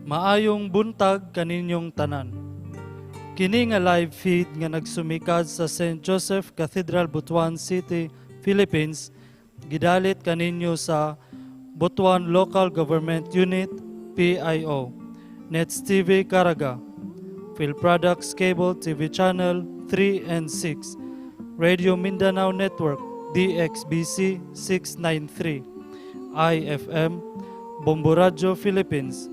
Maayong buntag kaninyong tanan. Kini nga live feed nga nagsumikad sa St. Joseph Cathedral, Butuan City, Philippines, gidalit kaninyo sa Butuan Local Government Unit, PIO, Nets TV Caraga, Phil Products Cable TV Channel 3 and 6, Radio Mindanao Network, DXBC 693, IFM, Bombo Radyo Philippines,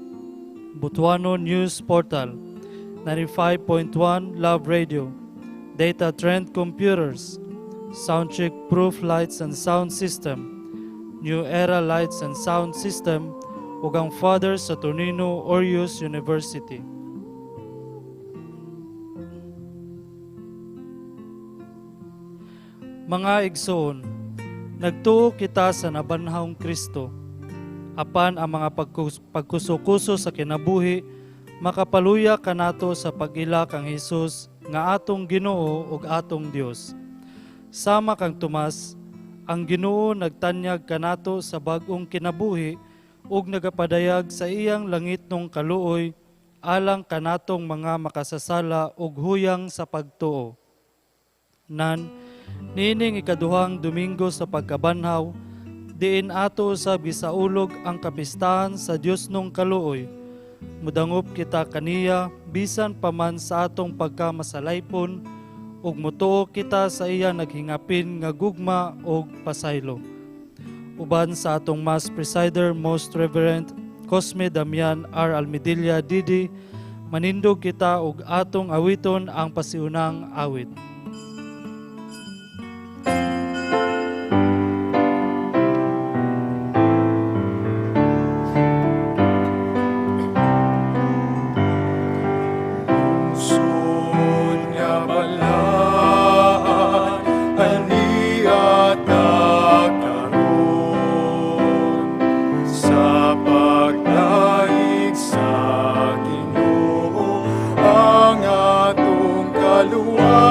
Butuano News Portal, 95.1 Love Radio, Data Trend Computers, Soundcheck Proof Lights and Sound System, New Era Lights and Sound System, ug ang Father Saturnino Orius University. Mga igsoon, nagtuo kita sa nabanhawng Kristo. Apan ang mga pagkuso-kuso sa kinabuhi, makapaluya kanato sa pag-ila kang Hesus nga atong Ginoo ug atong Dios. Sama kang Tomas, ang Ginoo nagtanyag kanato sa bag-ong kinabuhi ug nagapadayag sa iyang langitnong kaluoy alang kanatong mga makasasala ug huyang sa pagtuo. Nan, niining ikaduhang Domingo sa pagkabanhaw, diin ato usab gisaulog ang kapistahan sa Dios nung kaluoy. Mudangop kita kaniya bisan pa man sa atong pagkamasalaypon ug mutuo kita sa iya naghingapin nga gugma ug pasaylo. Uban sa atong Mass Presider Most Reverend Cosme Damian R. Almedilla Didi, manindog kita ug atong awiton ang pasiunang awit. Lungsod nga balaan, ania ta karon sa pagdahig sa Ginoo ang atong kaluwasan.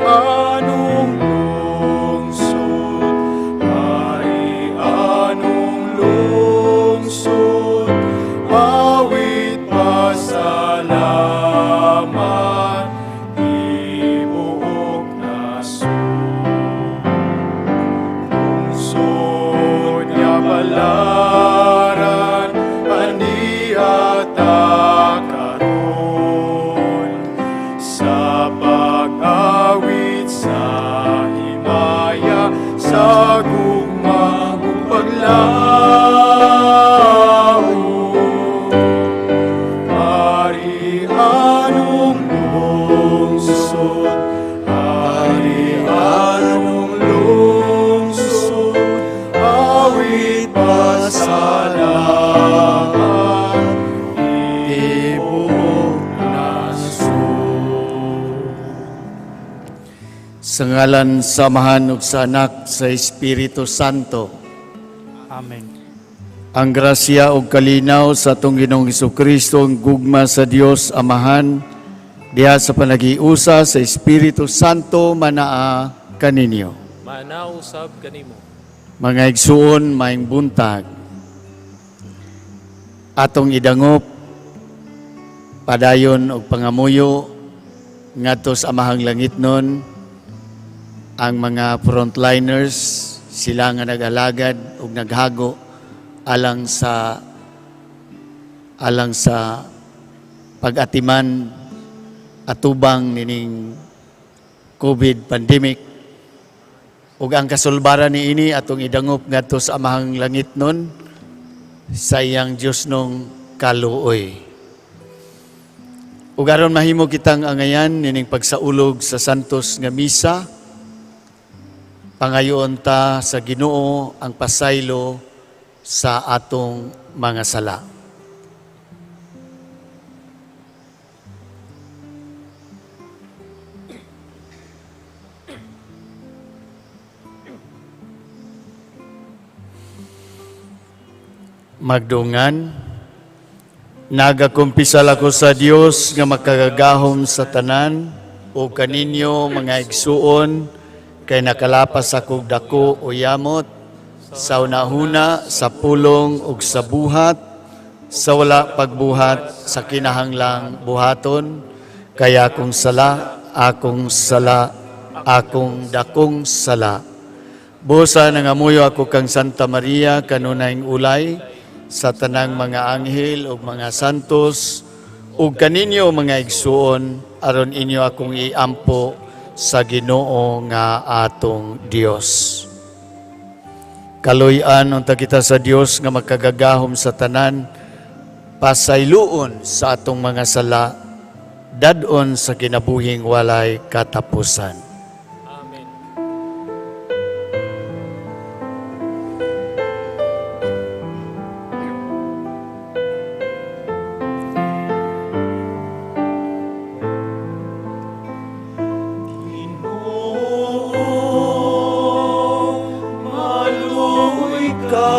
Parianong lungsod, harianong lungsod, awit pasalamat, tibuok nasod. Lungsod nga balaran, ania ta karon sa pag-awit sa himaya, sa gugma ug paglaom. Harianong lungsod, harianong lungsod, awit pasalamat, tibuok nasod. Sa ngalan sa Amahan ug sa Anak sa Espiritu Santo. Amen. Ang grasya ug kalinaw sa atong Ginoong Hesukristo, ang gugma sa Dios Amahan, diha sa panagiusa sa Espiritu Santo manaa kaninyo. Maanaa usab kanimo. Mga igsuon, maayong buntag. Atong idangop padayon og pangamuyo ngadto sa Amahang Langitnon ang mga frontliners, sila nga nag-alagad ug naghago alang sa pag-atiman atubang nining COVID pandemic ug ang kasulbaran niini atong idangop ngadto sa Amahang Langitnon sa iyang Diosnong kaluoy. Ug aron mahimo kitang angayan nining pagsaulog sa Santos nga Misa, pangayoon ta sa Ginoo ang pasaylo sa atong mga sala. Magdungan, nagakumpisal ako sa Dios nga makagagahom sa tanan o kaninyo mga igsuon kay nakalapas akong dako o yamot. Sa unahuna, sa pulong ug sa buhat, sa wala pagbuhat sa kinahanglang buhaton, kay akong sala, akong sala, akong dakong sala. Busa nangamuyo ako kang Santa Maria kanunayng ulay sa tanang mga anghel ug mga santos ug kaninyo, mga igsuon, aron inyo akong iampo sa Ginoo nga atong Dios. Kaluy-an unta kita sa Dios nga makagagahom sa tanan, pasayloon sa atong mga sala, dad-on sa kinabuhing walay katapusan. Amen. Ginoo, maluoy ka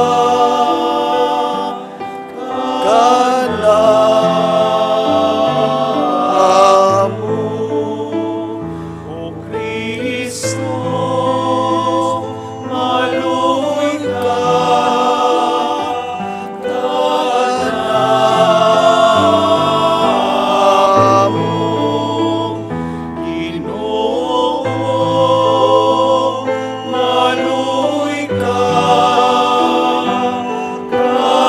kanamo. O Kristo, maluoy ka kanamo. Ginoo, maluoy ka kanamo.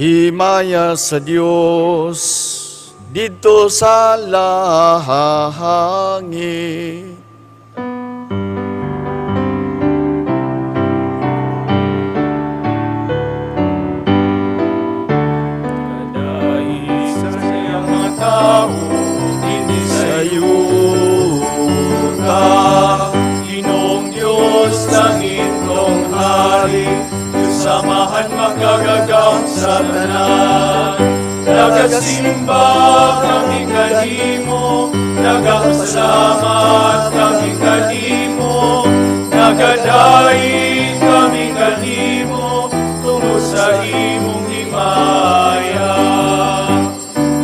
Himaya sa Dios didto sa langit. Kadais sa iyang mga tao, hindi sa yuta. Ginoong Diyos, langitnong hari, Diyos Amahan makagagahom sa tanan. Nagasimba kami kanimo, nagapasalamat kami kanimo, nagadaig kami kanimo, tungod sa imong himaya.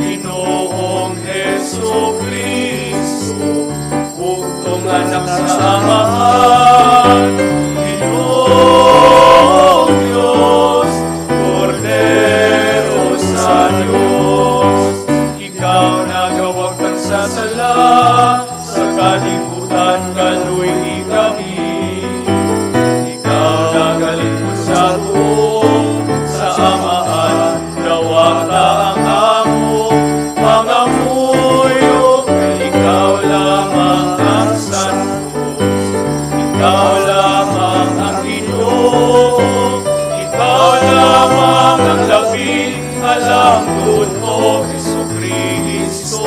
Ginoong Hesu Kristo, bugtong anak sa Amahan, Ginoong Diyos, Kordero sa Diyos, ikaw nagawagtang sa sala, sa kalibutan kaluy kami. Ikaw nagalingkod sa tuo, sa Amahan, dawata ang among pangamuyo, kay ikaw lamang ang santos, ikaw lamang ang Ginoo, ikaw lamang ang labing halangdon, O Hesu Kristo.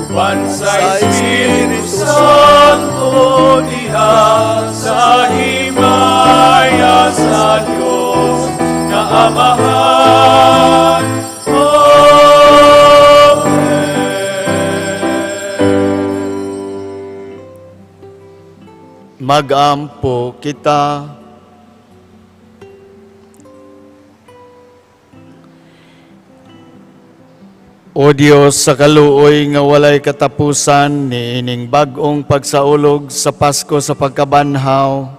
Uban sa Espiritu Santo diha sa himaya sa Diyos na Amahan. Amen. Magampo kita. O Dios, sa kaluoy nga walay katapusan niining bag-ong pagsaulog sa Pasko sa pagkabanhaw,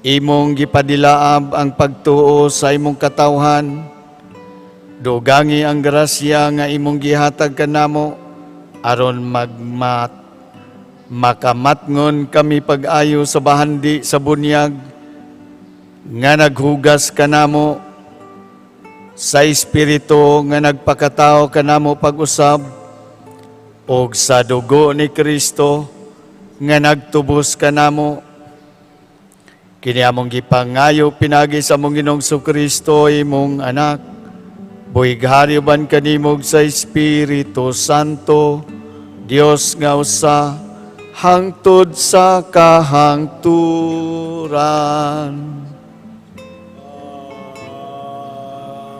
imong gipadilaab ang pagtuo sa imong katawhan. Dugangi ang grasya nga imong gihatag kanamo aron magmat makamatngon kami pag-ayo sa bahandi sa bunyag nga naghugas kanamo sa Espiritu nga nagpakatao kanamo pag-usab og sa dugo ni Kristo nga nagtubos kanamo. Kini among gipangayo pinaagi sa among Ginoong Kristo, imong anak, buhi hari uban kanimo sa Espiritu Santo, Dios nga usa, hangtod sa kahangturan.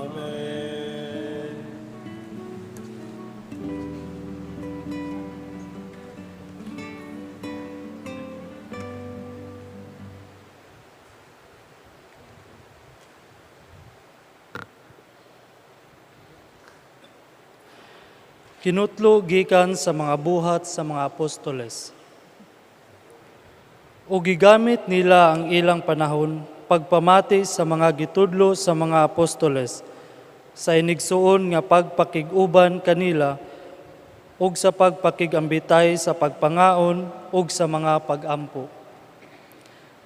Amen. Kinutlo gikan sa mga Buhat sa mga Apostoles. O gigamit nila ang ilang panahon pagpamati sa mga gitudlo sa mga apostoles, sa inigsuon nga pagpakig-uban kanila ug sa pagpakigambitay sa pagpangaon ug sa mga pagampo.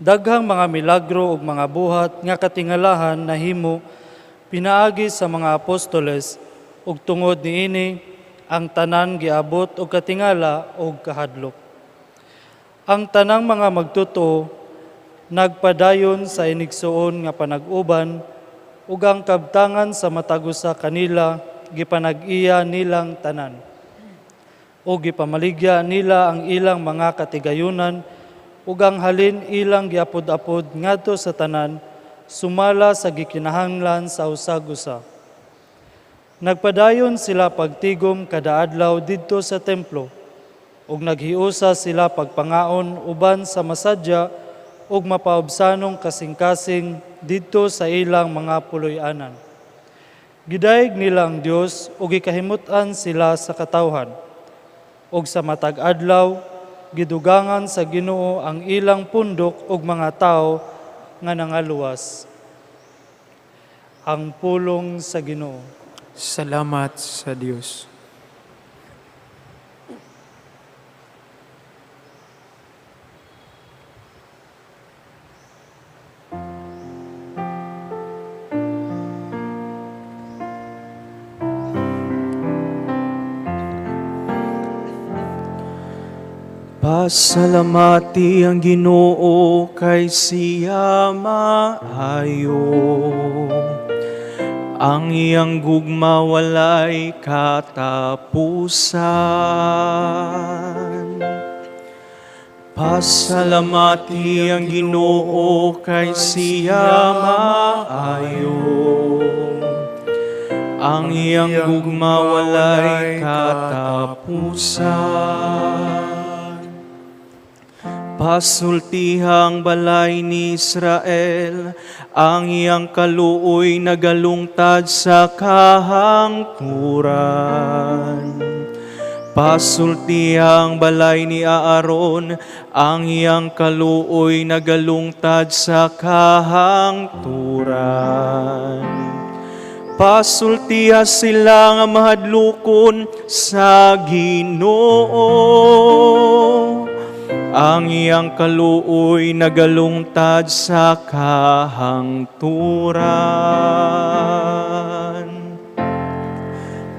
Daghang mga milagro ug mga buhat nga katingalahan nahimo pinaagi sa mga apostoles, ug tungod niini ang tanan giabot og katingala ug kahadlok. Ang tanang mga magtotoo nagpadayon sa inigsuon nga panag-uban, ug ang kabtangan sa matag usa kanila gipanag-iya nilang tanan. Ug gipamaligya nila ang ilang mga katigayunan ug ang halin ilang giapod-apod ngadto sa tanan sumala sa gikinahanglan sa usag-usa. Nagpadayon sila pagtigom kada adlaw didto sa templo, ug naghiusa sila pagpangaon uban sa masadya ug mapaubsanong kasing-kasing didto sa ilang mga puloy-anan. Gidayeg nila ang Dios ug gikahimut-an sila sa katawhan. Ug sa matag adlaw gidugangan sa Ginoo ang ilang pundok ug mga tawo nga nangaluwas. Ang pulong sa Ginoo. Salamat sa Dios. Pasalamati ang Ginoo kay siya maayo. Ang iyang gugma walay katapusan. Pasalamati ang Ginoo kay siya maayo. Ang iyang gugma walay katapusan. Pasultihang balay ni Israel, ang iyang kaluoy nagalungtad sa kahangturan. Pasultihang balay ni Aaron, ang iyang kaluoy nagalungtad sa kahangturan. Pasultiha sila nga mahadlokon sa Ginoo. Ang iyang kaluoy nagalungtad sa kahangturan.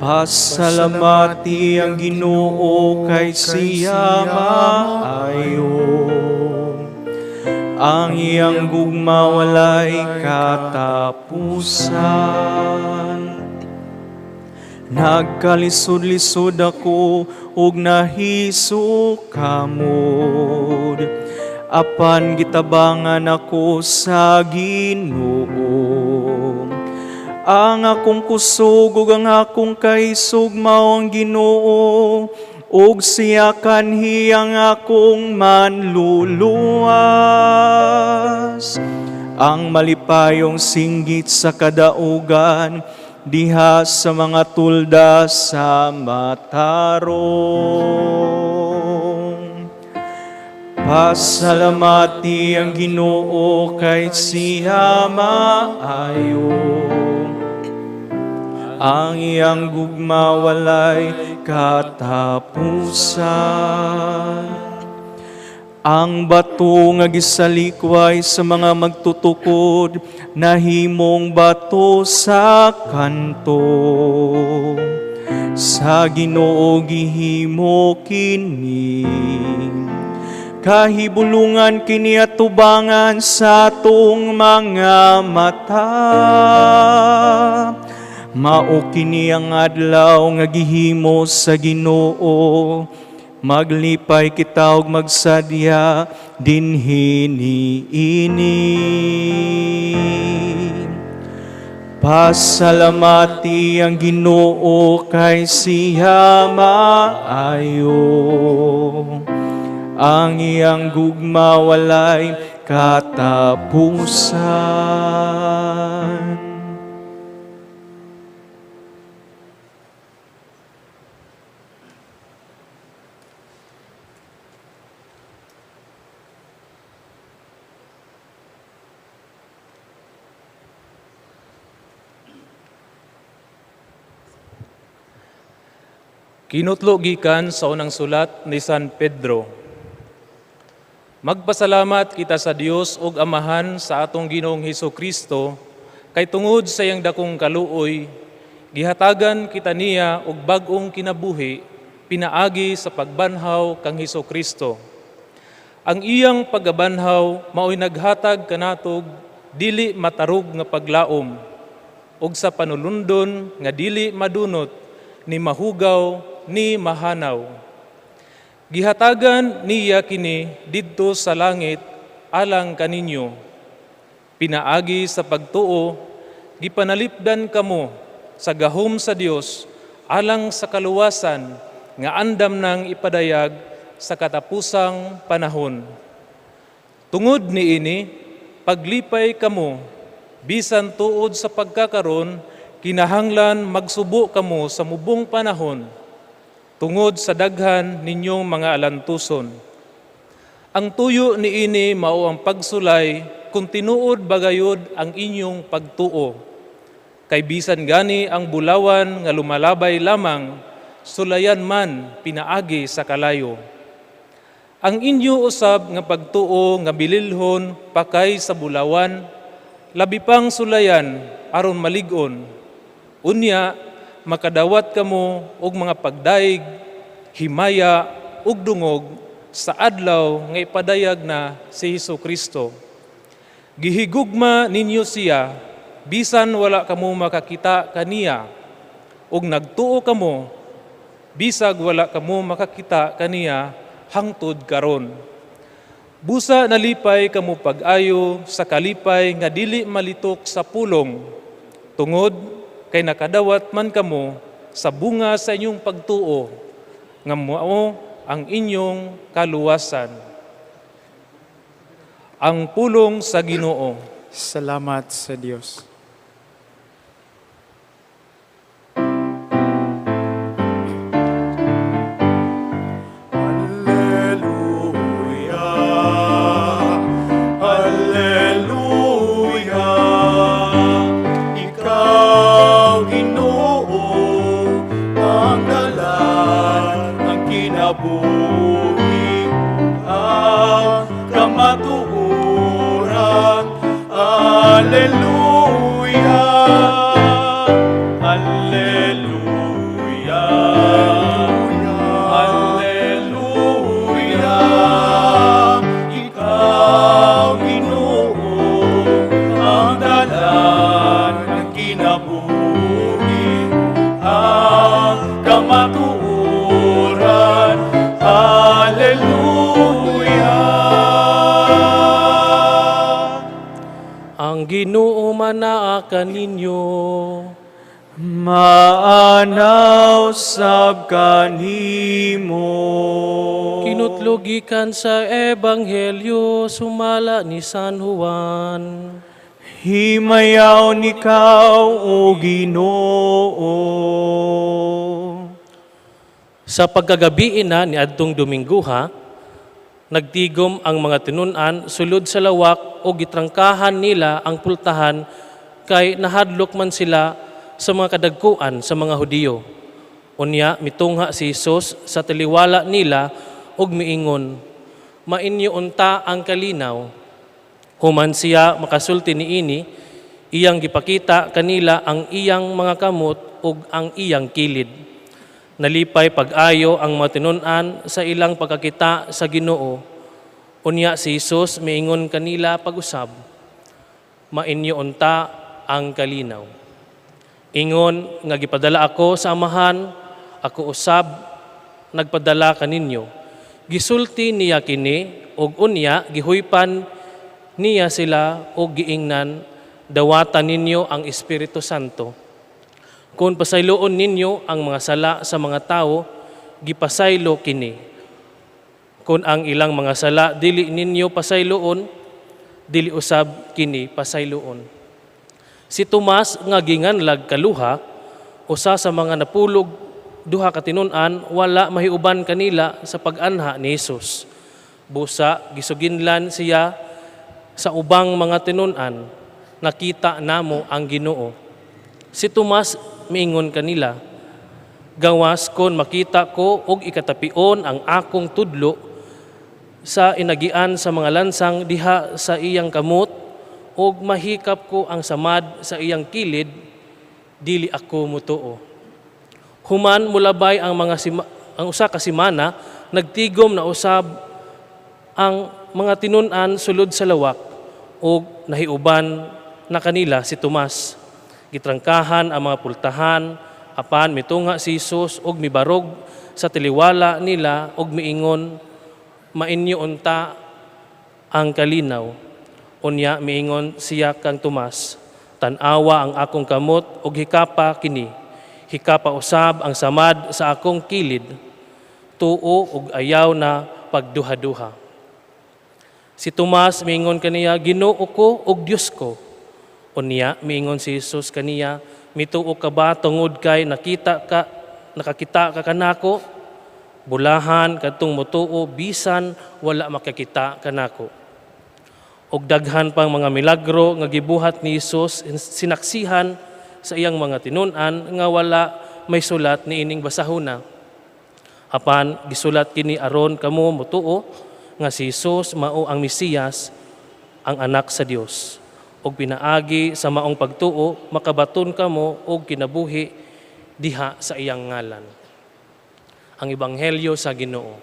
Pasalamati ang Ginoo kay siya maayo. Ang iyang gugma walay katapusan. Nagkalisod-lisod ako ug nahisukamod, apan gitabangan ako sa Ginoo. Ang akong kusog ug ang akong kaisog mao ang Ginoo, ug siya kanhi ang akong manluluwas. Ang malipayong singgit sa kadaugan diha sa mga tulda sa matarong. Pasalamati ang Ginoo kay siya maayo. Ang iyang gugma walay katapusan. Ang bato nga gisalikway sa mga magtutukod, nahimong bato sa kanto. Sa Ginoo gihimo kini, kahibulungan kini at tubangan sa atong mga mata. Mao kini ang adlaw nga gihimo sa Ginoo, maglipay kita og magsadya dinhi niini. Pasalamati ang Ginoo kay siya maayo. Ang iyang gugma walay katapusan. Kinutlo gikan sa unang sulat ni San Pedro. Magpasalamat kita sa Dios ug Amahan sa atong Ginoong Hesus Kristo kay tungod sa iyang dakong kaluoy, gihatagan kita niya og bag-ong kinabuhi pinaagi sa pagbanhaw kang Hesus Kristo. Ang iyang pagkabanhaw mao'y naghatag kanatog dili matarog nga paglaom ug sa panulundon nga dili madunot, ni mahugaw, ni mahanaw. Gihatagan niya kini didto sa langit alang kaninyo. Pinaagi sa pagtuo, gipanalipdan kamo sa gahom sa Dios alang sa kaluwasan nga andam nang ipadayag sa katapusang panahon. Tungod niini, paglipay kamo, bisan tuod sa pagkakaron, kinahanglan magsubo kamo sa mubong panahon, tungod sa daghan ninyong mga alantuson. Ang tuyo niini mao ang pagsulay kung tinuod bagayod ang inyong pagtuo. Kay bisan gani ang bulawan nga lumalabay lamang, sulayan man pinaagi sa kalayo. Ang inyo usab nga pagtuo nga bililhon pakay sa bulawan, labi pang sulayan aron malig-on. Unya makadawat kamo og mga pagdaig, himaya ug dungog sa adlaw nga ipadayag na si Hesus Kristo. Gihigugma ninyo siya bisan wala kamo makakita kaniya, ug nagtuo kamo bisag wala kamo makakita kaniya hangtod karon. Busa nalipay kamo pag-ayo sa kalipay nga dili malitok sa pulong, tungod kay nakadawat man kamo sa bunga sa inyong pagtuo nga mao ang inyong kaluwasan. Ang pulong sa Ginoo. Salamat sa Dios. Alleluia, Alleluia, Ikaw, Ginoo, ang dalan ng kinabuhi, ang kamatuoran. Alleluia, Alleluia, Alleluia, Ikaw, Ginoo, ang dalan ng kinabuhi, ang kamatuoran. Alleluia. Ang Ginoo manaa kaninyo. Maanaw sab kanimo. Kinutlo gikan sa Ebanghelyo sumala ni San Juan. Himayaw ikaw, O Ginoo. Sa pagkagabii na ni adtong Domingguha, nagtigom ang mga tinun-an sulod sa lawak o gitrangkahan nila ang pultahan kay nahadlok man sila sa mga kadagkuan sa mga Hudiyo. Unya mitungha si Jesus sa taliwala nila ug miingon, "Mainyo unta ang kalinaw." Human siya makasulti niini, iyang gipakita kanila ang iyang mga kamot ug ang iyang kilid. Nalipay pag-ayo ang mga tinun-an sa ilang pagkakita sa Ginoo. Unya si Jesus miingon kanila pag-usab, "Mainyo unta ang kalinaw. Ingon nga gipadala ako sa Amahan, ako usab nagpadala kaninyo." Gisulti niya kini ug unya gihuypan niya sila ug giingnan, "Dawatan ninyo ang Espiritu Santo. Kung pasayloon ninyo ang mga sala sa mga tawo, gipasaylo kini. Kung ang ilang mga sala dili ninyo pasayloon, dili usab kini pasayloon." Si Tomas nga ginganlag Kaluha, usa sa mga napulog duha ka tinun-an, wala mahiuban kanila sa pag-anha ni Jesus. Busa gisuginlan siya sa ubang mga tinun-an, "Nakita namo ang Ginoo." Si Tomas miingon kanila, Gawas kon makita ko og ikatapion ang akong tudlo sa inagian sa mga lansang diha sa iyang kamot ug mahikap ko ang samad sa iyang kilid, dili ako mutuo." Human mulabay ang usa ka semana, nagtigom na usab ang mga tinun-an sulod sa lawak ug nahiuban na kanila si Tomas. Gitrangkahan ang mga pultahan, apan mitunga si Jesus ug mibarog sa taliwala nila ug miingon, "Mainyo unta ang kalinaw." Unya miingon siya kang Tomas, "Tan-awa ang akong kamot ug hikapa kini. Hikapa usab ang samad sa akong kilid. Tuo ug ayaw na pagduha-duha." Si Tomas miingon kaniya, "Ginoo ko ug Dios ko." Unya miingon si Jesus kaniya, "Mituo ka ba tungod kay nakakita ka kanako? Bulahan kadtong motuo bisan wala makakita kanako." Og daghan pang mga milagro nga gibuhat ni Jesus sinaksihan sa iyang mga tinun-an nga wala may sulat niining basahona. Apan gisulat kini aron kamo motuo nga si Jesus mao ang Mesiyas, ang anak sa Dios. Ug pinaagi sa maong pagtuo makabaton kamo og kinabuhi diha sa iyang ngalan. Ang Ebanghelyo sa Ginoo.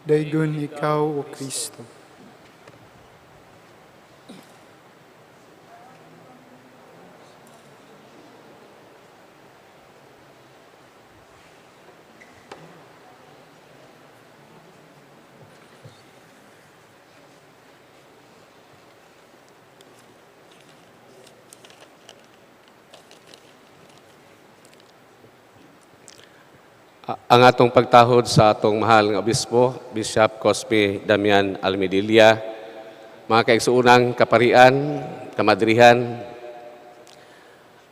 Daygon ikaw, O Kristo. Ang atong pagtahod sa atong mahal nga obispo, Bishop Cosme Damian Almedilla, mga kaigsuunang kaparian, kamadrihan,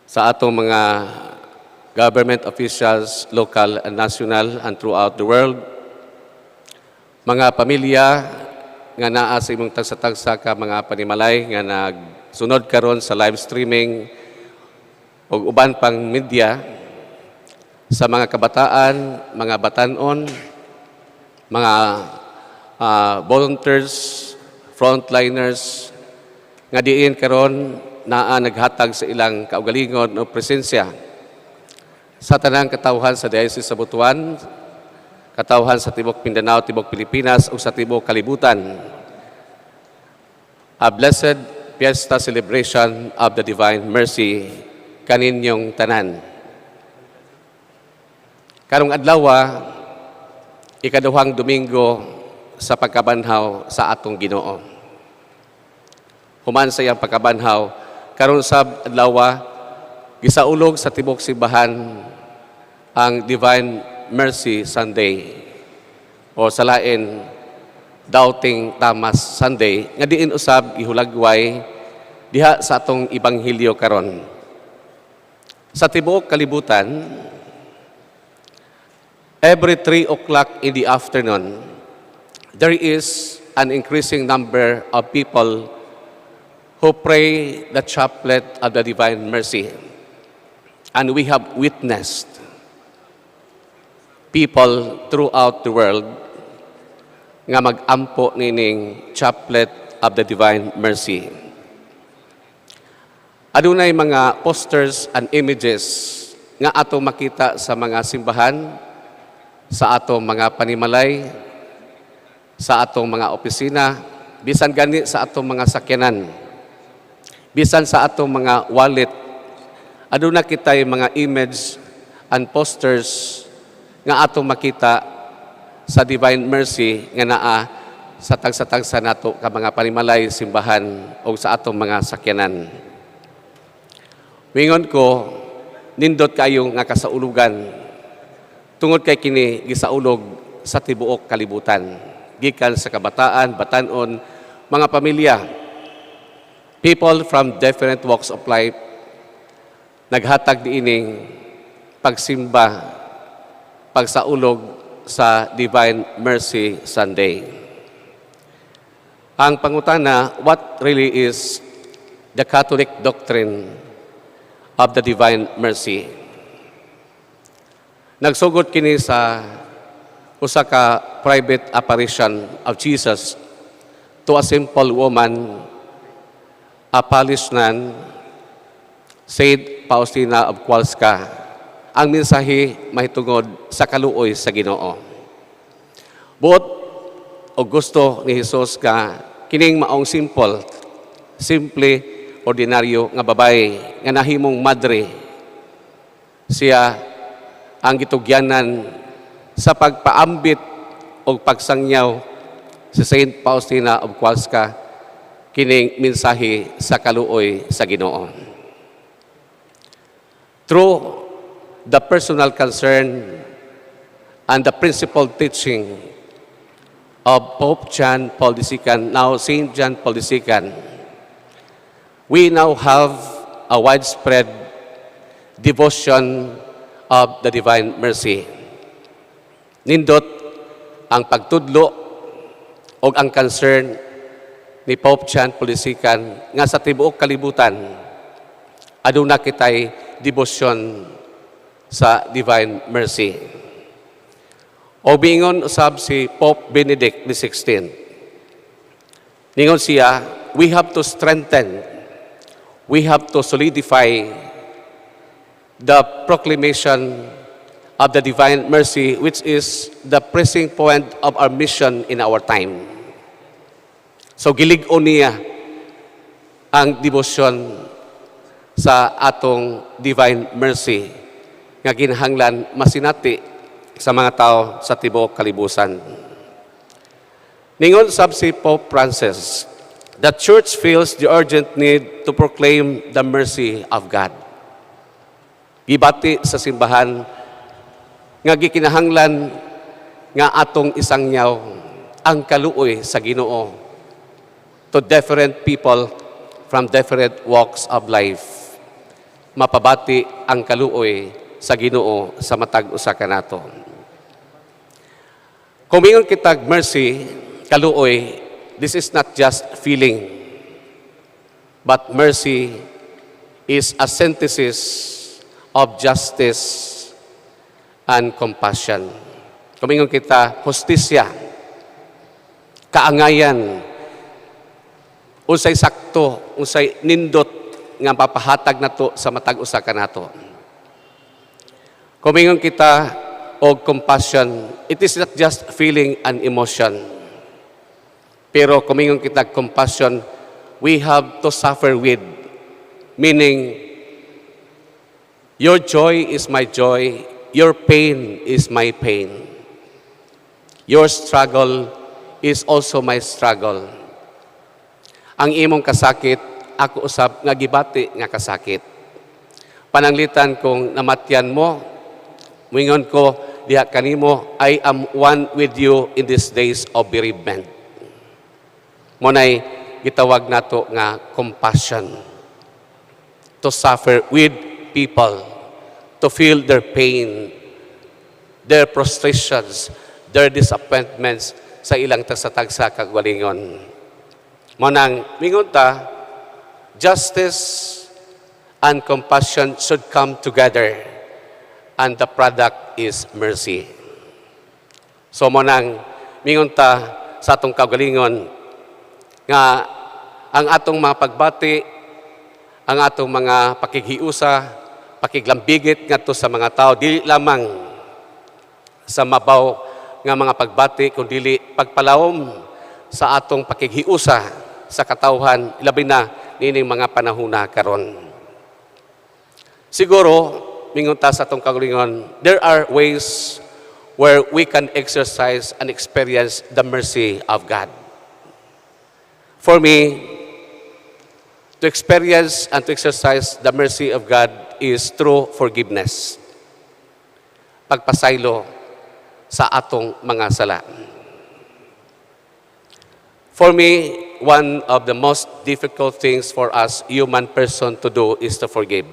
sa atong mga government officials, local and national and throughout the world, mga pamilya nga naa sa imong tagsa-tagsa ka mga panimalay nga nagsunod karon sa live streaming ug uban pang media, sa mga kabataan, mga batanon, mga volunteers, frontliners, nga diin karon naa naghatag sa ilang kaugalingon o presensya sa tanang katawhan sa Diocese sa Butuan, katawhan sa tibok Mindanao, tibok Pilipinas ug sa tibok kalibutan. A blessed fiesta celebration of the Divine Mercy kaninyong tanan. Karong adlaw, ikaduhang Domingo sa pagkabanhaw sa atong Ginoo. Human sa iyang pagkabanhaw, karon sab adlaw gisaulog sa tibok simbahan ang Divine Mercy Sunday o sa lain Doubting Thomas Sunday nga diin usab gihulagway diha sa atong ebanghelyo karon. Sa tibuok kalibutan, every 3 o'clock in the afternoon, there is an increasing number of people who pray the chaplet of the Divine Mercy. And we have witnessed people throughout the world nga mag-ampo nining chaplet of the Divine Mercy. Adunay mga posters and images nga atong makita sa mga simbahan, sa atong mga panimalay, sa atong mga opisina, bisan gani sa atong mga sakyanan, bisan sa atong mga wallet. Aduna kitay mga image and posters nga atong makita sa Divine Mercy nga naa sa tagsa-tagsa nato ka mga panimalay, simbahan o sa atong mga sakyanan. Mingon ko, nindot kayo nga kasaulugan tungod kay kini gisaulog sa tibuok kalibutan, gikan sa kabataan, batanon, mga pamilya, people from different walks of life naghatag niining pagsimba, pagsaulog sa Divine Mercy Sunday. Ang pangutana, what really is the Catholic doctrine of the Divine Mercy? Nagsugod kini sa usa ka private apparition of Jesus to a simple woman, a Polish nun, Saint Faustina of Kowalska. Ang mensahe mahitungod sa kaluoy sa Ginoo. Buot o gusto ni Jesus ka kining maong simple, simple, ordinaryo nga babae nga nahimong madre, siya ang gitugyanan sa pagpaambit o pagsangyaw si Saint Faustina of Kowalska kining mensahe sa kaluoy sa Ginoo. Through the personal concern and the principled teaching of Pope John Paul II, now Saint John Paul II, we now have a widespread devotion of the Divine Mercy. Nindot ang pagtudlo o ang concern ni Pope John Paul II nga sa tibuok kalibutan aduna kitay debosyon sa Divine Mercy. O bingon usab si Pope Benedict XVI. Ningon siya, we have to strengthen, we have to solidify the proclamation of the Divine Mercy, which is the pressing point of our mission in our time. So gilig-on niya ang debosyon sa atong Divine Mercy nga ginahanglan masinati sa mga tao sa tibuok kalibutan. Ningon sab si Pope Francis, the Church feels the urgent need to proclaim the mercy of God. Gibati sa simbahan nga gikinahanglan nga atong isangyaw ang kaluoy sa Ginoo to different people from different walks of life. Mapabati ang kaluoy sa Ginoo sa matag usa kanato. Kung mingon kitag mercy, kaluoy, this is not just feeling, but mercy is a synthesis of justice and compassion. Kung mingon kita, hustisya, kaangayan, unsay sakto, unsay nindot nga papahatag nato sa matag usa kanato. Kung mingon kita og compassion, it is not just feeling an emotion. Pero kung mingon kita compassion, we have to suffer with. Meaning, your joy is my joy, your pain is my pain. Your struggle is also my struggle. Ang imong kasakit, ako usab nga gibati nga kasakit. Pananglitan kung namatyan mo, muingon ko diha kanimo, I am one with you in these days of bereavement. Mao nay gitawag nato nga compassion. To suffer with people, to feel their pain, their frustrations, their disappointments sa ilang tagsa-tagsa kagalingon. Mao nang mingon ta, justice and compassion should come together and the product is mercy. So mao nang mingon ta sa atong kaugalingon nga ang atong mga pagbati, ang atong mga pakighiusa, pakiglambigit ngadto sa mga tao, dili lamang sa mabaw nga mga pagbati, kundi pagpalawom sa atong pakighiusa sa katawhan, labi na nining mga panahona karon. Siguro, mingon ta sa atong kaugalingon, there are ways where we can exercise and experience the mercy of God. For me, to experience and to exercise the mercy of God is through forgiveness. Pagpasaylo sa atong mga sala. For me, one of the most difficult things for us human person to do is to forgive.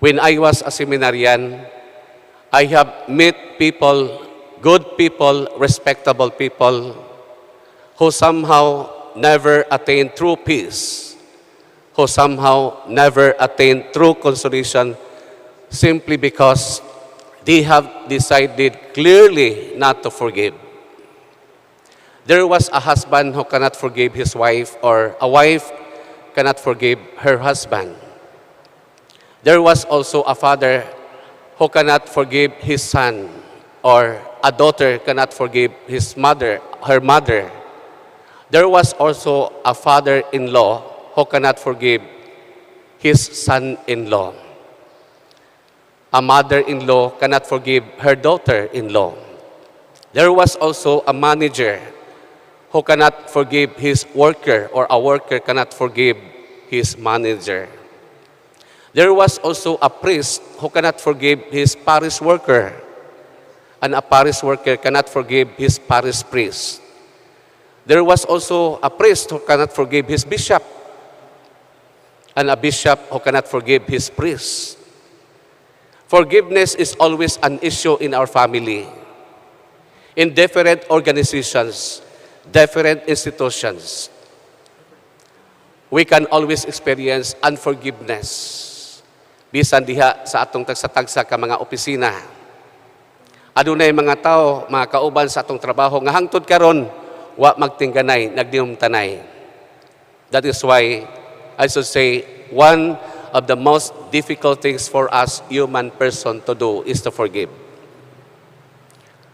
When I was a seminarian, I have met people, good people, respectable people, who somehow never attained true peace, who somehow never attained true consolation simply because They have decided clearly not to forgive. There was a husband who cannot forgive his wife, or a wife cannot forgive her husband. There was also a father who cannot forgive his son, or a daughter cannot forgive his mother, her mother. There was also a father-in-law who cannot forgive his son-in-law. A mother-in-law cannot forgive her daughter-in-law. There was also a manager who cannot forgive his worker, or a worker cannot forgive his manager. There was also a priest who cannot forgive his parish worker, and a parish worker cannot forgive his parish priest. There was also a priest who cannot forgive his bishop, and a bishop who cannot forgive his priest. Forgiveness is always an issue in our family, in different organizations, different institutions. We can always experience unforgiveness. Bisan diha sa atong tagsa-tagsa ka mga opisina. Adunay mga tao, mga kauban sa atong trabaho nga hangtod karon wa magtingganay, nagdinumtanay. That is why I should say one of the most difficult things for us human person to do is to forgive.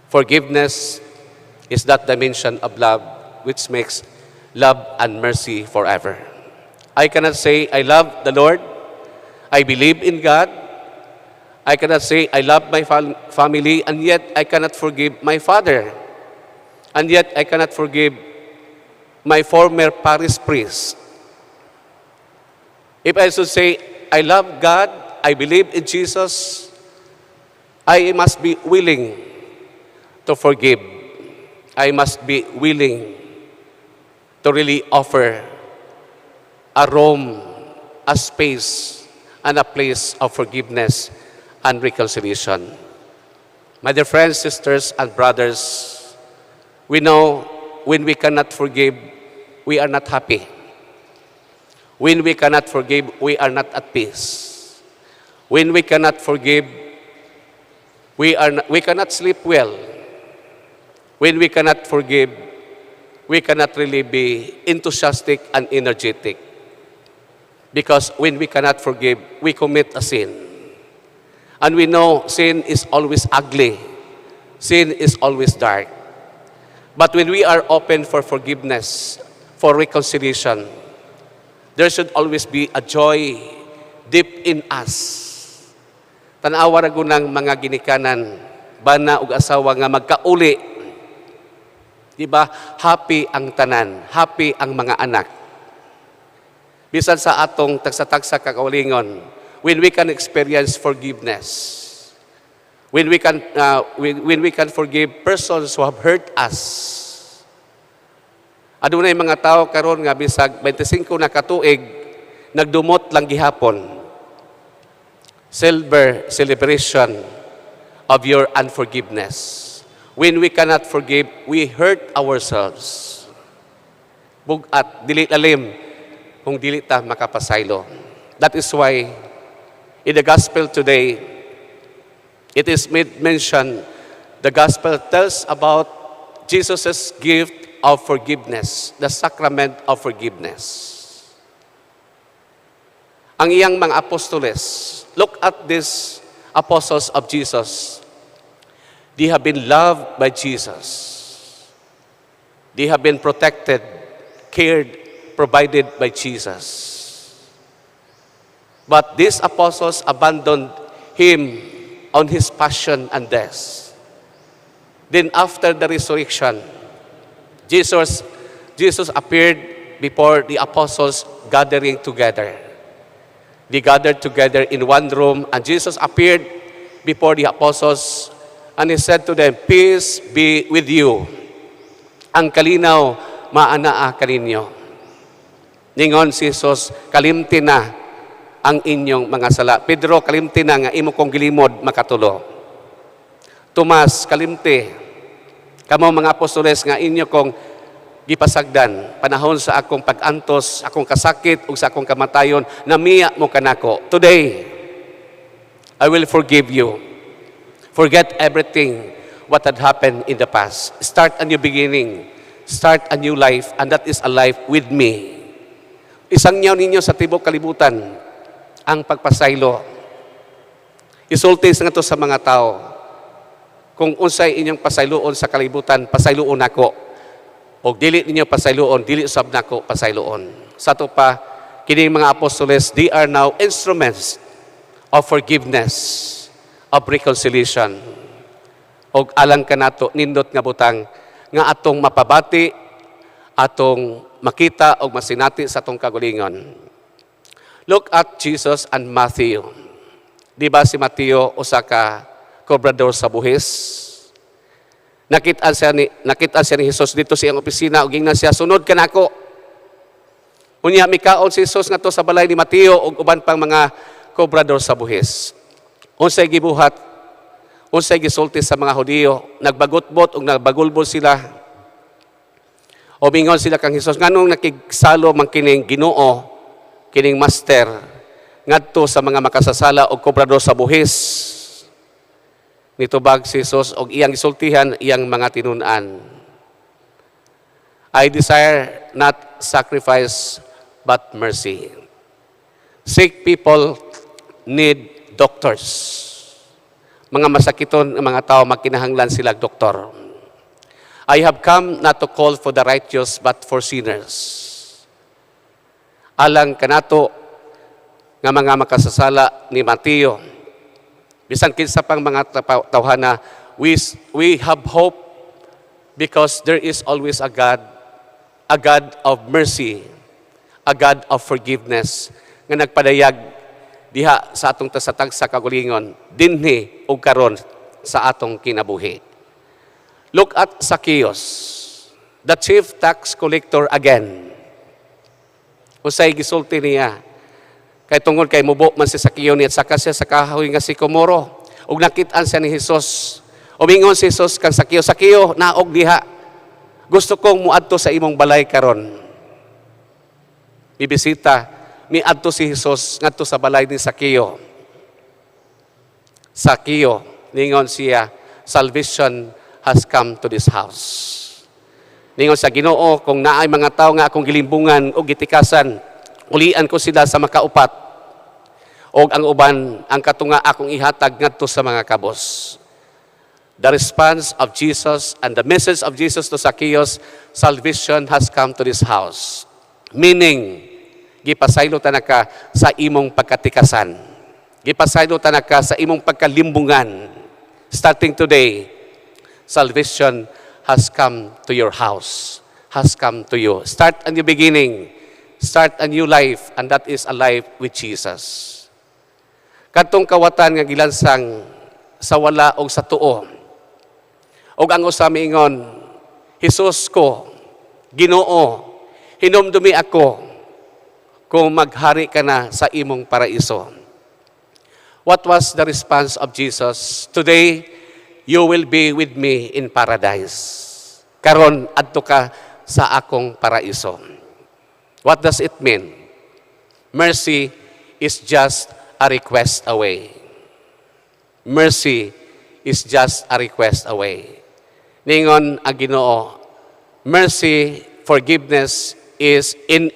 Forgiveness is that dimension of love which makes love and mercy forever. I cannot say I love the Lord, I believe in God. I cannot say I love my family, and yet I cannot forgive my father. And yet I cannot forgive my former parish priest. If I should say I love God, I believe in Jesus, I must be willing to forgive. I must be willing to really offer a room, a space, and a place of forgiveness and reconciliation. My dear friends, sisters, and brothers, we know when we cannot forgive, we are not happy. When we cannot forgive, we are not at peace. When we cannot forgive, we cannot sleep well. When we cannot forgive, we cannot really be enthusiastic and energetic. Because when we cannot forgive, we commit a sin. And we know sin is always ugly. Sin is always dark. But when we are open for forgiveness, for reconciliation, there should always be a joy deep in us. Tanawa ra nang mga ginikanan, bana ug asawa nga magkauli. Di ba? Happy ang tanan, happy ang mga anak. Bisan sa atong tagsa-tagsa kakaugalingon, when we can experience forgiveness, when we can forgive persons who have hurt us. Adunay mga tao karon nga bisag 25 na katuig, nagdumot lang gihapon. Silver celebration of your unforgiveness. When we cannot forgive, we hurt ourselves. Bugat, dili lalim, kung dili ta makapasaylo. That is why in the gospel today, it is made mention, the gospel tells about Jesus' gift of forgiveness, the sacrament of forgiveness. Ang iyang mga apostoles, look at these apostles of Jesus. They have been loved by Jesus. They have been protected, cared, provided by Jesus. But these apostles abandoned him on his passion and death. Then after the resurrection, Jesus appeared before the apostles gathering together. They gathered together in one room, and Jesus appeared before the apostles, and he said to them, "Peace be with you. Ang kalinaw maanaa kaninyo." Ningon si Jesus, "Kalimti na ang inyong mga sala. Pedro, kalimti na nga imo kong gilimod makatulo. Tomas, kalimti. Kamo mga apostoles nga inyo kong gipasagdan panahon sa akong pag-antos, akong kasakit ug sa akong kamatayon, namiya mo kanako. Today, I will forgive you. Forget everything what had happened in the past. Start a new beginning. Start a new life, and that is a life with me. Isangyaw ninyo sa tibok kalibutan ang pagpasaylo. Isulti sa nga sa mga tao. Kung unsay inyong pasayloon sa kalibutan, pasayloon nako. O dili ninyo pasayloon, dili sab nako pasayloon. Sa ato pa, kining mga apostoles, they are now instruments of forgiveness, of reconciliation. Og alang kanato, nindot nga butang nga atong mapabati, atong makita og masinati sa atong kagulingon. Look at Jesus and Matthew. Di ba si Mateo usa ka kobrador sa buhis? Nakita siya ni Jesus didto sa iyang opisina ug ingnan siya, "Sunod ka nako." Unya mikaon si Jesus ngadto sa balay ni Mateo ug uban pang mga kobrador sa buhis. Unsay gibuhat? Unsay gisulti sa mga Hudiyo? Nagbagutbot ug nagbagulbol sila. O mingon sila kang Jesus, "Nganong nakigsalo man kining Ginoo, kining master ngadto sa mga makasasala og kobrador sa buhis?" Nitubag si Jesus og iyang gisultihan iyang mga tinun-an, "I desire not sacrifice but mercy." Sick people need doctors. Mga masakiton nga mga tao, magkinahanglan sila doktor. I have come not to call for the righteous but for sinners. Alang kanato nga mga makasasala ni Mateo, bisan kinsa pang mga tawhana, we have hope because there is always a God of mercy, a God of forgiveness, nga nagpadayag diha sa atong tagsa kagulingon, dinhi ug karon sa atong kinabuhi. Look at Zacchaeus, the chief tax collector again. Unsay gisulti niya? Kay tungod kay mubo man si Zacchaeus niya at saka siya sa kahoy nga sikomoro. Ug nakit-an siya ni Jesus. Umingon si Jesus kang Zacchaeus, "Zacchaeus, naog diha. Gusto kong muadto sa imong balay karon." Mibisita, miadto si Jesus ngadto sa balay ni Zacchaeus. "Zacchaeus," ningon siya, "salvation has come to this house." Ningon sa Ginoo, "Kung naay mga tao nga akong gilimbungan o gitikasan, ulian ko sila sa makaupat. Og ang uban, ang katunga akong ihatag ngadto sa mga kabos." The response of Jesus and the message of Jesus to Zacchaeus, "Salvation has come to this house." Meaning, gipasaylo ta ka sa imong pagkatikasan. Gipasaylo ta ka sa imong pagkalimbungan. Starting today, salvation has come to your house, has come to you. Start a new beginning, start a new life, and that is a life with Jesus. Kadtong kawatan nga gilansang sa wala og sa tuo. Og ang usa miingon, "Jesus ko, Ginoo, hinumdumi ako kung maghari ka na sa imong paraiso." What was the response of Jesus? "Today, you will be with me in paradise." Karon adto ka sa akong paraiso. What does it mean? Mercy is just a request away. Mercy is just a request away. Ningon ang Ginoo, mercy, forgiveness is in.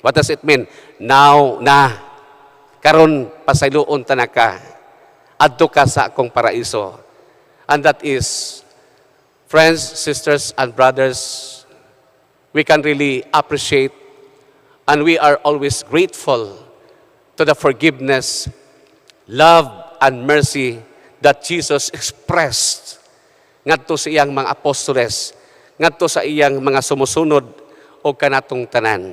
What does it mean? Now na. Karon pasayloon ta na ka. Adto ka sa akong paraiso. And that is, friends, sisters, and brothers, we can really appreciate and we are always grateful to the forgiveness, love, and mercy that Jesus expressed ngadto sa iyang mga apostoles, ngadto sa iyang mga sumusunod o kanatong tanan.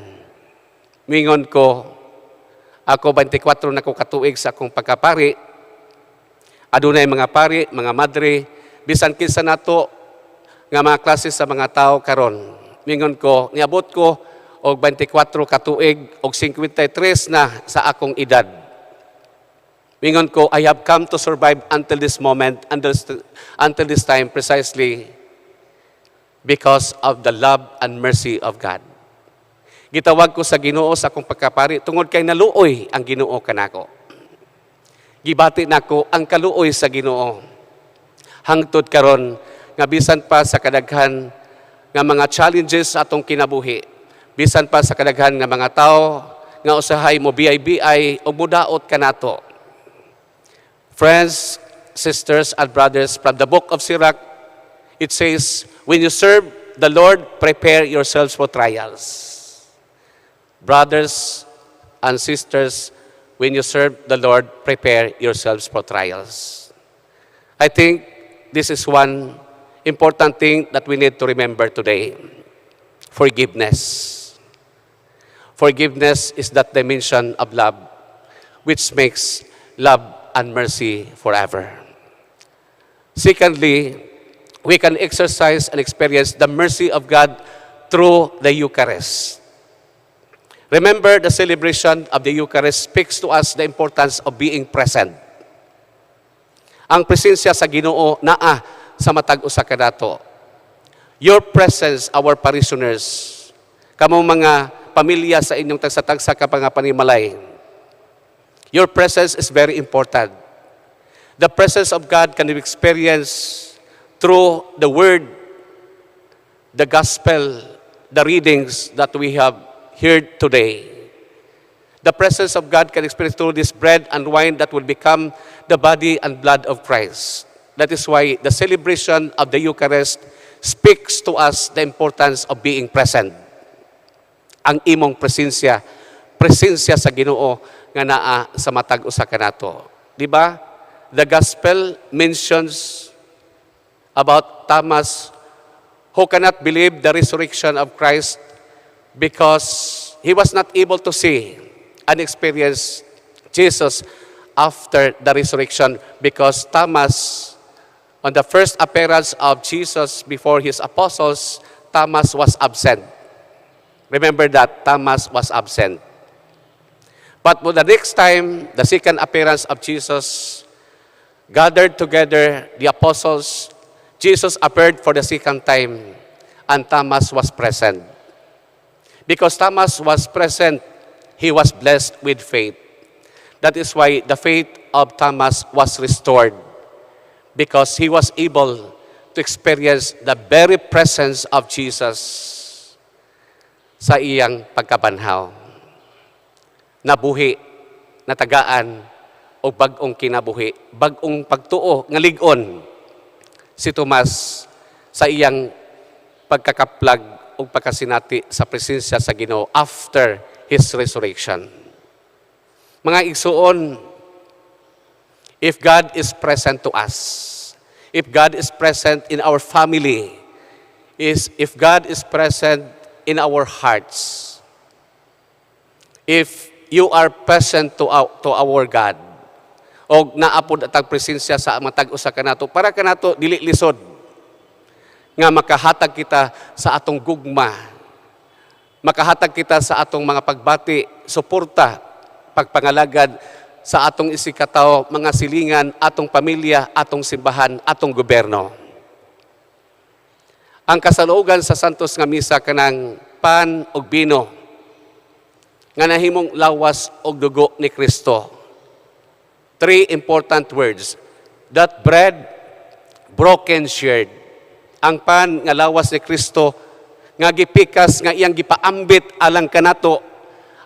Mingon ko, ako 24 na ko katuig sa akong pagkapari, adunay mga pari, mga madre, bisan kinsa nato nga mga klase sa mga tao karon. Mingon ko, niabot ko og 24 katuig og 53 na sa akong edad. Mingon ko, I have come to survive until this moment, until this time, precisely because of the love and mercy of God. Gitawag ko sa Ginoo sa akong pagkapari tungod kay naluoy ang Ginoo kanako. Gibati nako ang kaluoy sa Ginoo. Hangtod karon nga bisan pa sa kadaghan nga mga challenges sa atong kinabuhi, bisan pa sa kadaghan nga mga tao nga usahay mo BI-BI o mudaot kanato. Friends, sisters, and brothers, from the Book of Sirach, it says, "When you serve the Lord, prepare yourselves for trials." Brothers and sisters, when you serve the Lord, prepare yourselves for trials. I think this is one important thing that we need to remember today. Forgiveness. Forgiveness is that dimension of love which makes love and mercy forever. Secondly, we can exercise and experience the mercy of God through the Eucharist. Remember, the celebration of the Eucharist speaks to us the importance of being present. Ang presensya sa Ginoo naa sa matag usa kanato. Your presence, our parishioners, kamong mga pamilya sa inyong tagsa-tagsa ka mga panimalay. Your presence is very important. The presence of God can be experienced through the Word, the Gospel, the readings that we have heard today. The presence of God can experience through this bread and wine that will become the body and blood of Christ. That is why the celebration of the Eucharist speaks to us the importance of being present. Ang imong presensya, presensya sa Ginoo nga naa sa matag usa kanato. Di ba? The Gospel mentions about Thomas, who cannot believe the resurrection of Christ because he was not able to see and experience Jesus after the resurrection, because Thomas, on the first appearance of Jesus before his apostles, Thomas was absent. Remember that Thomas was absent. But for the next time, the second appearance of Jesus, gathered together the apostles, Jesus appeared for the second time, and Thomas was present. Because Thomas was present, he was blessed with faith. That is why the faith of Thomas was restored, because he was able to experience the very presence of Jesus sa iyang pagkabanhaw. Nabuhi, natagaan, o bag-ong kinabuhi, bag-ong pagtuo nga lig-on si Tomas sa iyang pagkakaplag o pagkasinati sa presensya sa Ginoo after his resurrection. Mga igsuon, if God is present to us, if God is present in our family, is if God is present in our hearts, if you are present to our God, o naa pod atag presensya sa matag usa kanato, para kanato dili lisod nga makahatag kita sa atong gugma, makahatag kita sa atong mga pagbati, suporta, pagpangalagad sa atong isigkatawo, mga silingan, atong pamilya, atong simbahan, atong gobyerno. Ang kasaluogan sa Santos nga Misa, kanang pan ug bino nga nahimong lawas ug dugo ni Kristo. Three important words. That bread, broken, shared. Ang pan nga lawas ni Kristo nga gipikas, nga iyang gipaambit alang kanato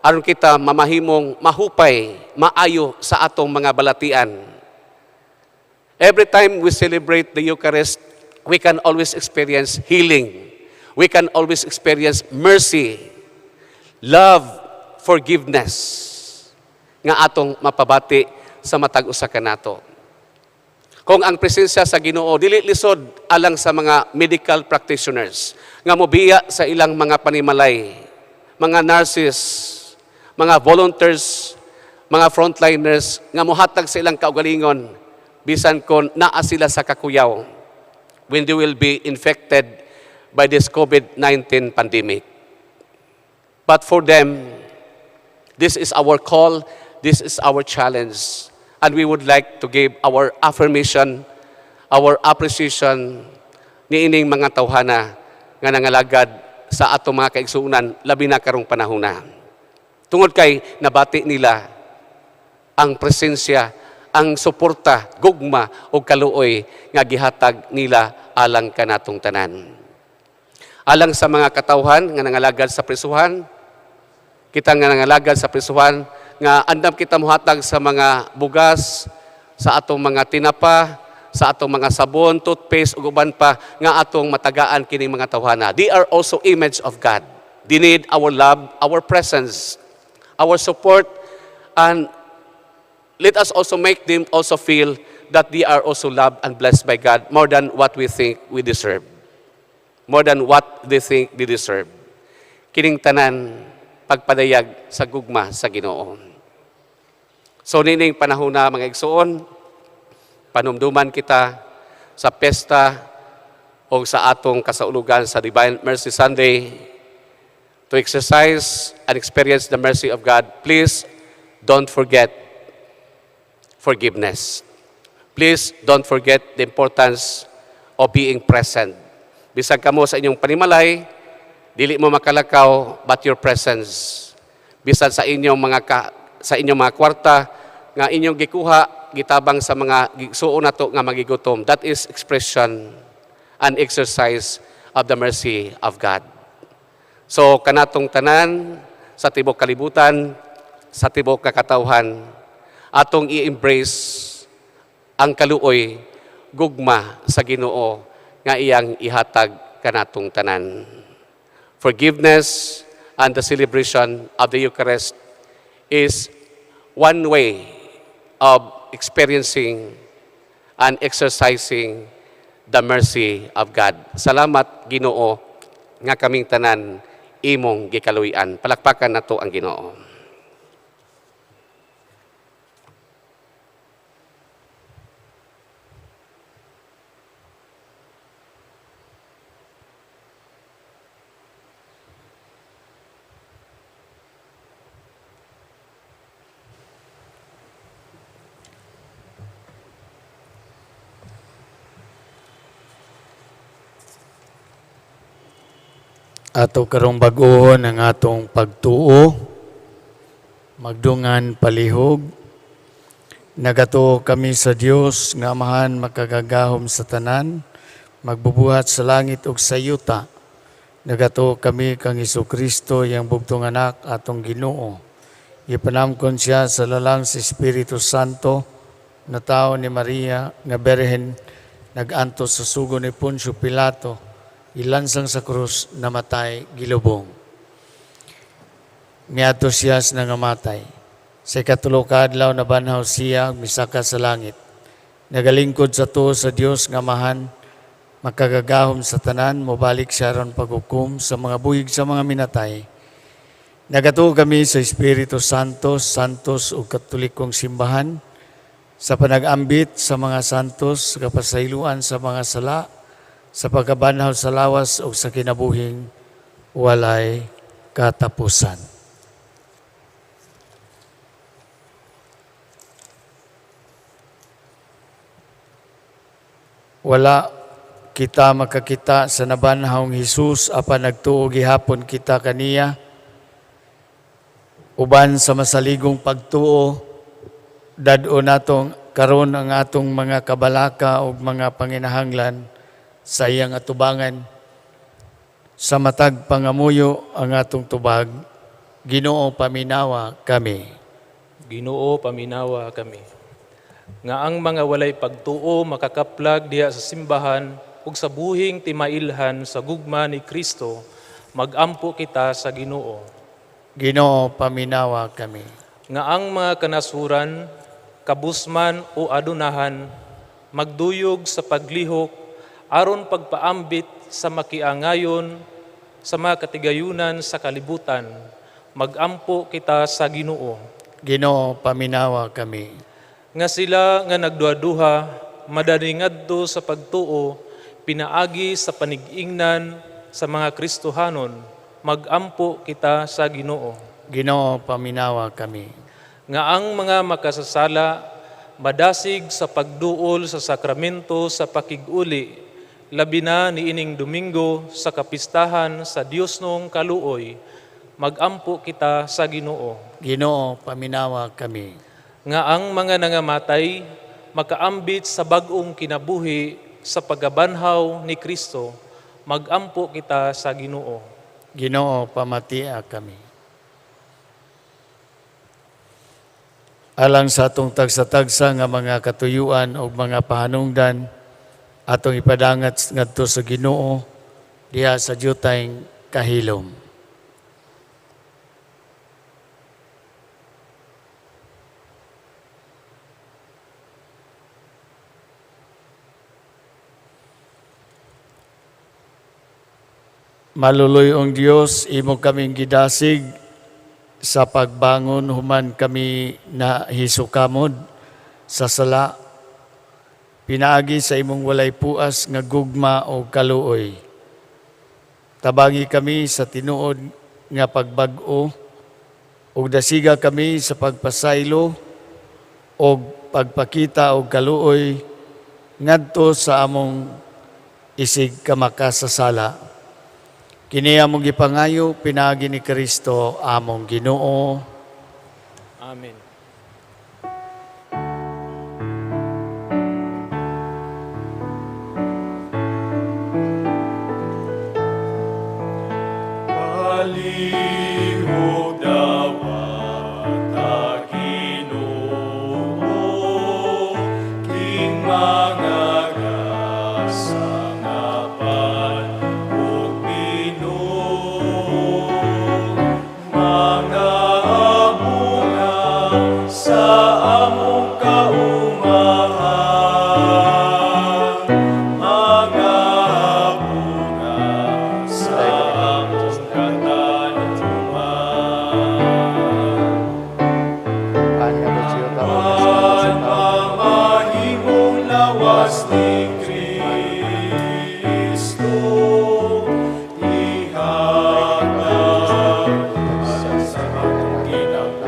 aron kita mamahimong mahupay, maayo sa atong mga balatian. Every time we celebrate the Eucharist, we can always experience healing. We can always experience mercy, love, forgiveness nga atong mapabati sa matag usa kanato. Kung ang presensya sa Ginoo, dili lisod alang sa mga medical practitioners nga mobiya sa ilang mga panimalay, mga nurses, mga volunteers, mga frontliners nga mohatag sa ilang kaugalingon bisan kon naa sila sa kakuyaw when they will be infected by this COVID-19 pandemic. But for them, this is our call, this is our challenge, and we would like to give our affirmation, our appreciation niining mga tawhana nga nangalagad sa atong mga kaigsuonan, labi na karong panahona. Tungod kay nabati nila ang presensya, ang suporta, gugma ug kaluoy nga gihatag nila alang kanatong tanan. Alang sa mga katawhan nga nangalagad sa prisuhan, kita nga nangalagad sa prisuhan nga andam kita mohatag sa mga bugas, sa atong mga tinapa, sa atong mga sabon, toothpaste ug uban pa nga atong matagaan kining mga tawhana. They are also image of God. They need our love, our presence, our support, and let us also make them also feel that they are also loved and blessed by God more than what we think we deserve. More than what they think they deserve. Kining tanan pagpadayag sa gugma sa Ginoo. So nining panahon na, mga igsuon, panumduman kita sa pesta o sa atong kasaulugan sa Divine Mercy Sunday to exercise and experience the mercy of God. Please don't forget forgiveness. Please don't forget the importance of being present. Bisag kamo sa inyong panimalay, dili mo makalakaw, but your presence. Bisan sa inyong mga kwarta nga inyong gikuha, gitabang sa mga gigsuon nato nga magigutom. That is expression and exercise of the mercy of God. So kanatong tanan sa tibok kalibutan, sa tibok kakatawhan, atong i-embrace ang kaluoy, gugma sa Ginoo nga iyang ihatag kanatong tanan. Forgiveness and the celebration of the Eucharist is one way of experiencing and exercising the mercy of God. Salamat, Ginoo, nga kaming tanan imong gikaluy-an. Palakpakan nato ang Ginoo. Ato karong bag-ohon ang atong pagtuo, magdungan palihog. Nagatuo kami sa Dios nga Amahan makagagahom sa tanan, magbubuhat sa langit ug sa yuta. Nagatuo kami kang Kristo, iyang bugtong anak, atong Ginoo. Ipanamkon siya sa lalang sa Espiritu Santo, natawo ni Maria nga Berhen, nag-antos sa sugo ni Poncio Pilato, ilansang sa krus, namatay, gilubong. Miadto siya sa nangamatay. Sa ikatulo ka adlaw nabanhaw siya, misaka sa langit. Nagalingkod sa tuo sa Dios nga Amahan, makagagahom sa tanan, mobalik siya aron paghukom sa mga buhi ug sa mga minatay. Nagatuo kami sa Espiritu Santo, Santos ug Katolikong simbahan, sa panag-ambit sa mga santos, sa kapasayloan sa mga sala, sa pagkabanhaw sa lawas ug sa kinabuhing walay katapusan. Wala kita makakita sa nabanhawng Hesus apan nagtuo gihapon kita kaniya. Uban sa masaligong pagtuo, dad-on natong karon ang atong mga kabalaka ug mga panginahanglan sa iyang atubangan. Sa matag pangamuyo ang atong tubag, Ginoo, paminawa kami. Ginoo, paminawa kami. Nga ang mga walay pagtuo makakaplag diha sa simbahan ug sa buhing timailhan sa gugma ni Kristo, magampo kita sa Ginoo. Ginoo, paminawa kami. Nga ang mga kanasuran, kabusman o adunahan, magduyog sa paglihok aron pagpaambit sa makiangayon sa mga katigayunan sa kalibutan, magampo kita sa Ginoo. Ginoo, paminawa kami. Nga sila nga nagduhaduha madali ngadto sa pagtuo pinaagi sa panigingnan sa mga Kristohanon, magampo kita sa Ginoo. Ginoo, paminawa kami. Nga ang mga makasasala madasig sa pagduol sa sakramento sa pakiguli, labi na niining Domingo sa kapistahan sa Dios nong kaluoy, magampo kita sa Ginoo. Ginoo, paminawa kami. Nga ang mga nangamatay makaambit sa bag-ong kinabuhi sa pagkabanhaw ni Kristo, magampo kita sa Ginoo. Ginoo, pamatia kami. Alang sa atong tagsa-tagsa nga mga katuyuan o mga pahanungdan, atong ipadangat ngadto sa Ginoo diha sa dyutayng kahilom. Maluluy-ong Dios, imo kaming gidasig sa pagbangon human kami na hisukamod sa sala, pinaagi sa imong walay puas nga gugma o kaluoy. Tabangi kami sa tinuod nga pagbag-o ug dasiga kami sa pagpasaylo og pagpakita og kaluoy ngadto sa among isig kamakasasala. Kini among gipangayo pinaagi ni Kristo among Ginoo. Amen. Palihog dawata Ginoo, king mga gasangapan ug binuang, mga bunga sa among kaumahan, mga bunga sa among katanuman. Apan mamahimong lawas ni Kristo, ihatag sa atong kinabuhi.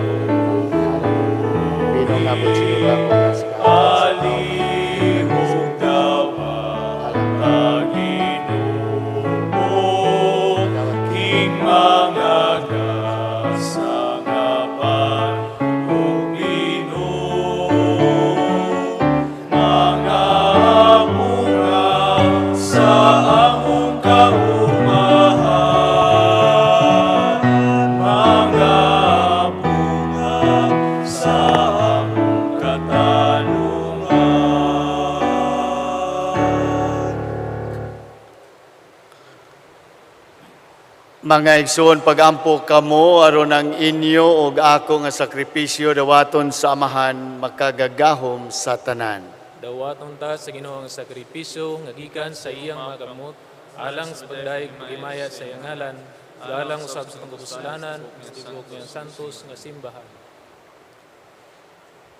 Palihog dawata Ginoo, king mga gasangapan ug binuang, mga bunga sa among kaumahan, mga bunga sa among katanungan. Mga igsoon, pagampo kamo aron ang inyo ug ako nga sakripisyo dawaton sa Amahan makagagahom sa tanan. Dawaton ta sa Ginoo ang sakripisyo nga gikan sa iyang mga kamot alang sa pagdayeg paghimaya sa iyang ngalan, galang usab sa atong kapuslanan sa tibuok niyang santos nga simbahan.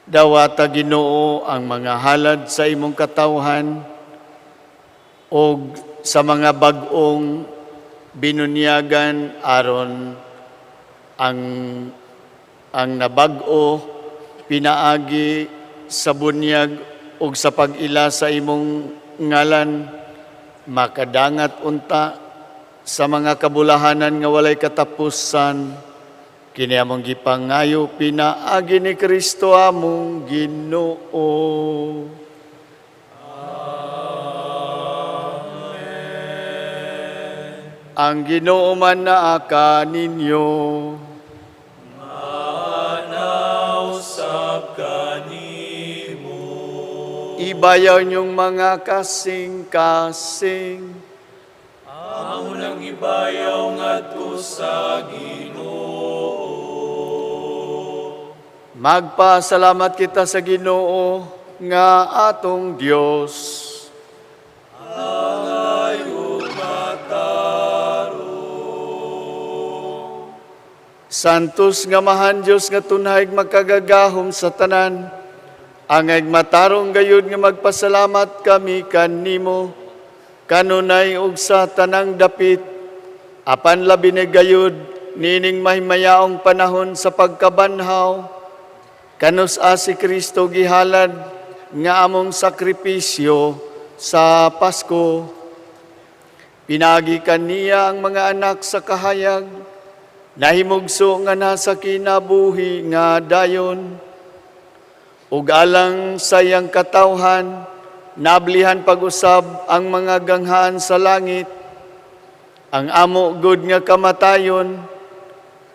Dawata, Ginoo, ang mga halad sa imong katawhan ug sa mga bag-ong binunyagan aron ang nabag-o pinaagi sa bunyag ug sa pag-ila sa imong ngalan makadangat unta sa mga kabulahanan nga walay katapusan. Kini among gipangayo pinaagi ni Kristo among Ginoo. Ang Ginoo man naa kaninyo. Usab kanimo. Ibayaw niyong mga kasing-kasing. Amo nang ibayaw ngadto sa Ginoo. Magpasalamat kita sa Ginoo nga atong Dios. Angay ug matarong. Santos nga Amahan Dios nga tunhay makagagahom sa tanan, angay matarong gayud nga magpasalamat kami kanimo kanunay ug sa tanang dapit, apan labi na gayud nining mahimayaong panahon sa pagkabanhaw, kanus-a si Kristo gihalad nga among sakripisyo sa Pasko. Pinaagi kaniya ang mga anak sa kahayag, nahimugso nga nasa kinabuhi nga dayon. Ug alang sa iyang katawhan, nablihan pag-usab ang mga ganghaan sa langit. Ang amo gud nga kamatayon,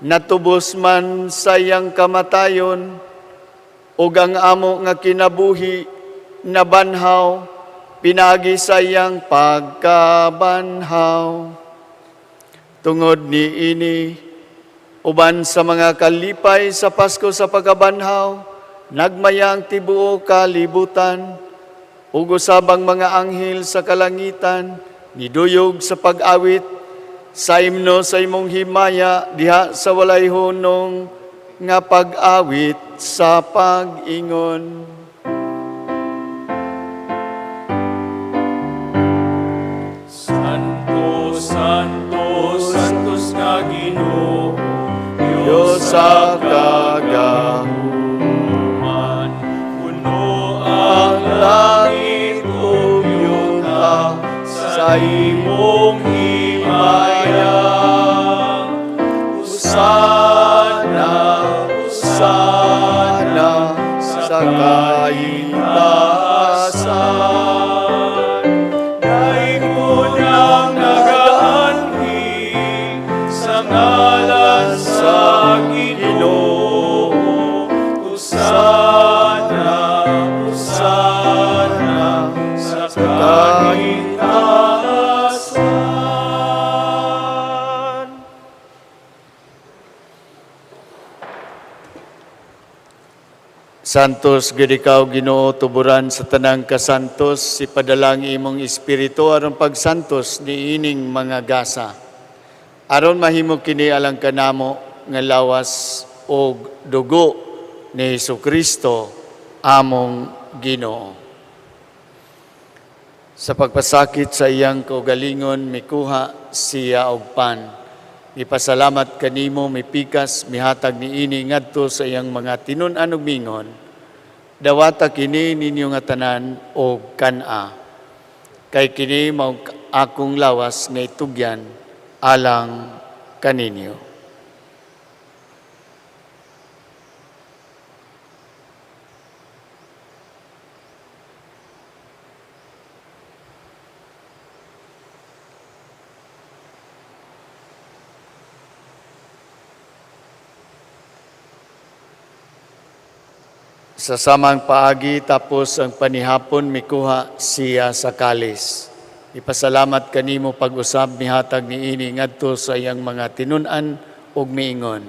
natubos man sa iyang kamatayon, ug ang amo nga kinabuhi nabanhaw pinaagi sa iyang pagkabanhaw. Tungod niini, uban sa mga kalipay sa Pasko sa pagkabanhaw, nagmaya ang tibuok kalibutan, ug usab ang mga anghel sa kalangitan, niduyog sa pag-awit sa imno sa imong himaya diha sa walay hunong nga pag-awit sa pag-ingon. Santo, Santo, Santos nga Ginoo, Diyos sa kagahuman, puno ang langit ug yuta sa imong himaya. Hosana, Hosana sa kaitaasan. Daiggon ang nagaanhi sa ngalan sa Ginoo. Hosana, Hosana sa kaitaasan. Santos gid ikaw, Ginoo, tuburan sa tanang kasantos, ipadalang imong espiritu aron pagsantos niining mga gasa. Aron mahimo kini alang kanamo nga lawas og dugo ni Hesukristo among Ginoo. Sa pagpasakit sa iyang kaugalingon, mikuha siya og pan. Mipasalamat kanimo, mipikas, mihatag niini ngadto sa iyang mga tinun-an ug mingon. Dawata kini ninyo nga tanan og kan-a. Kay kini mao akong lawas nga itugyan alang kaninyo. Sa samang paagi tapos ang panihapon, mikuha siya sa kalis. Ipasalamat kanimo pag-usab, mihatag niini ngadto sa iyang mga tinun-an ug miingon.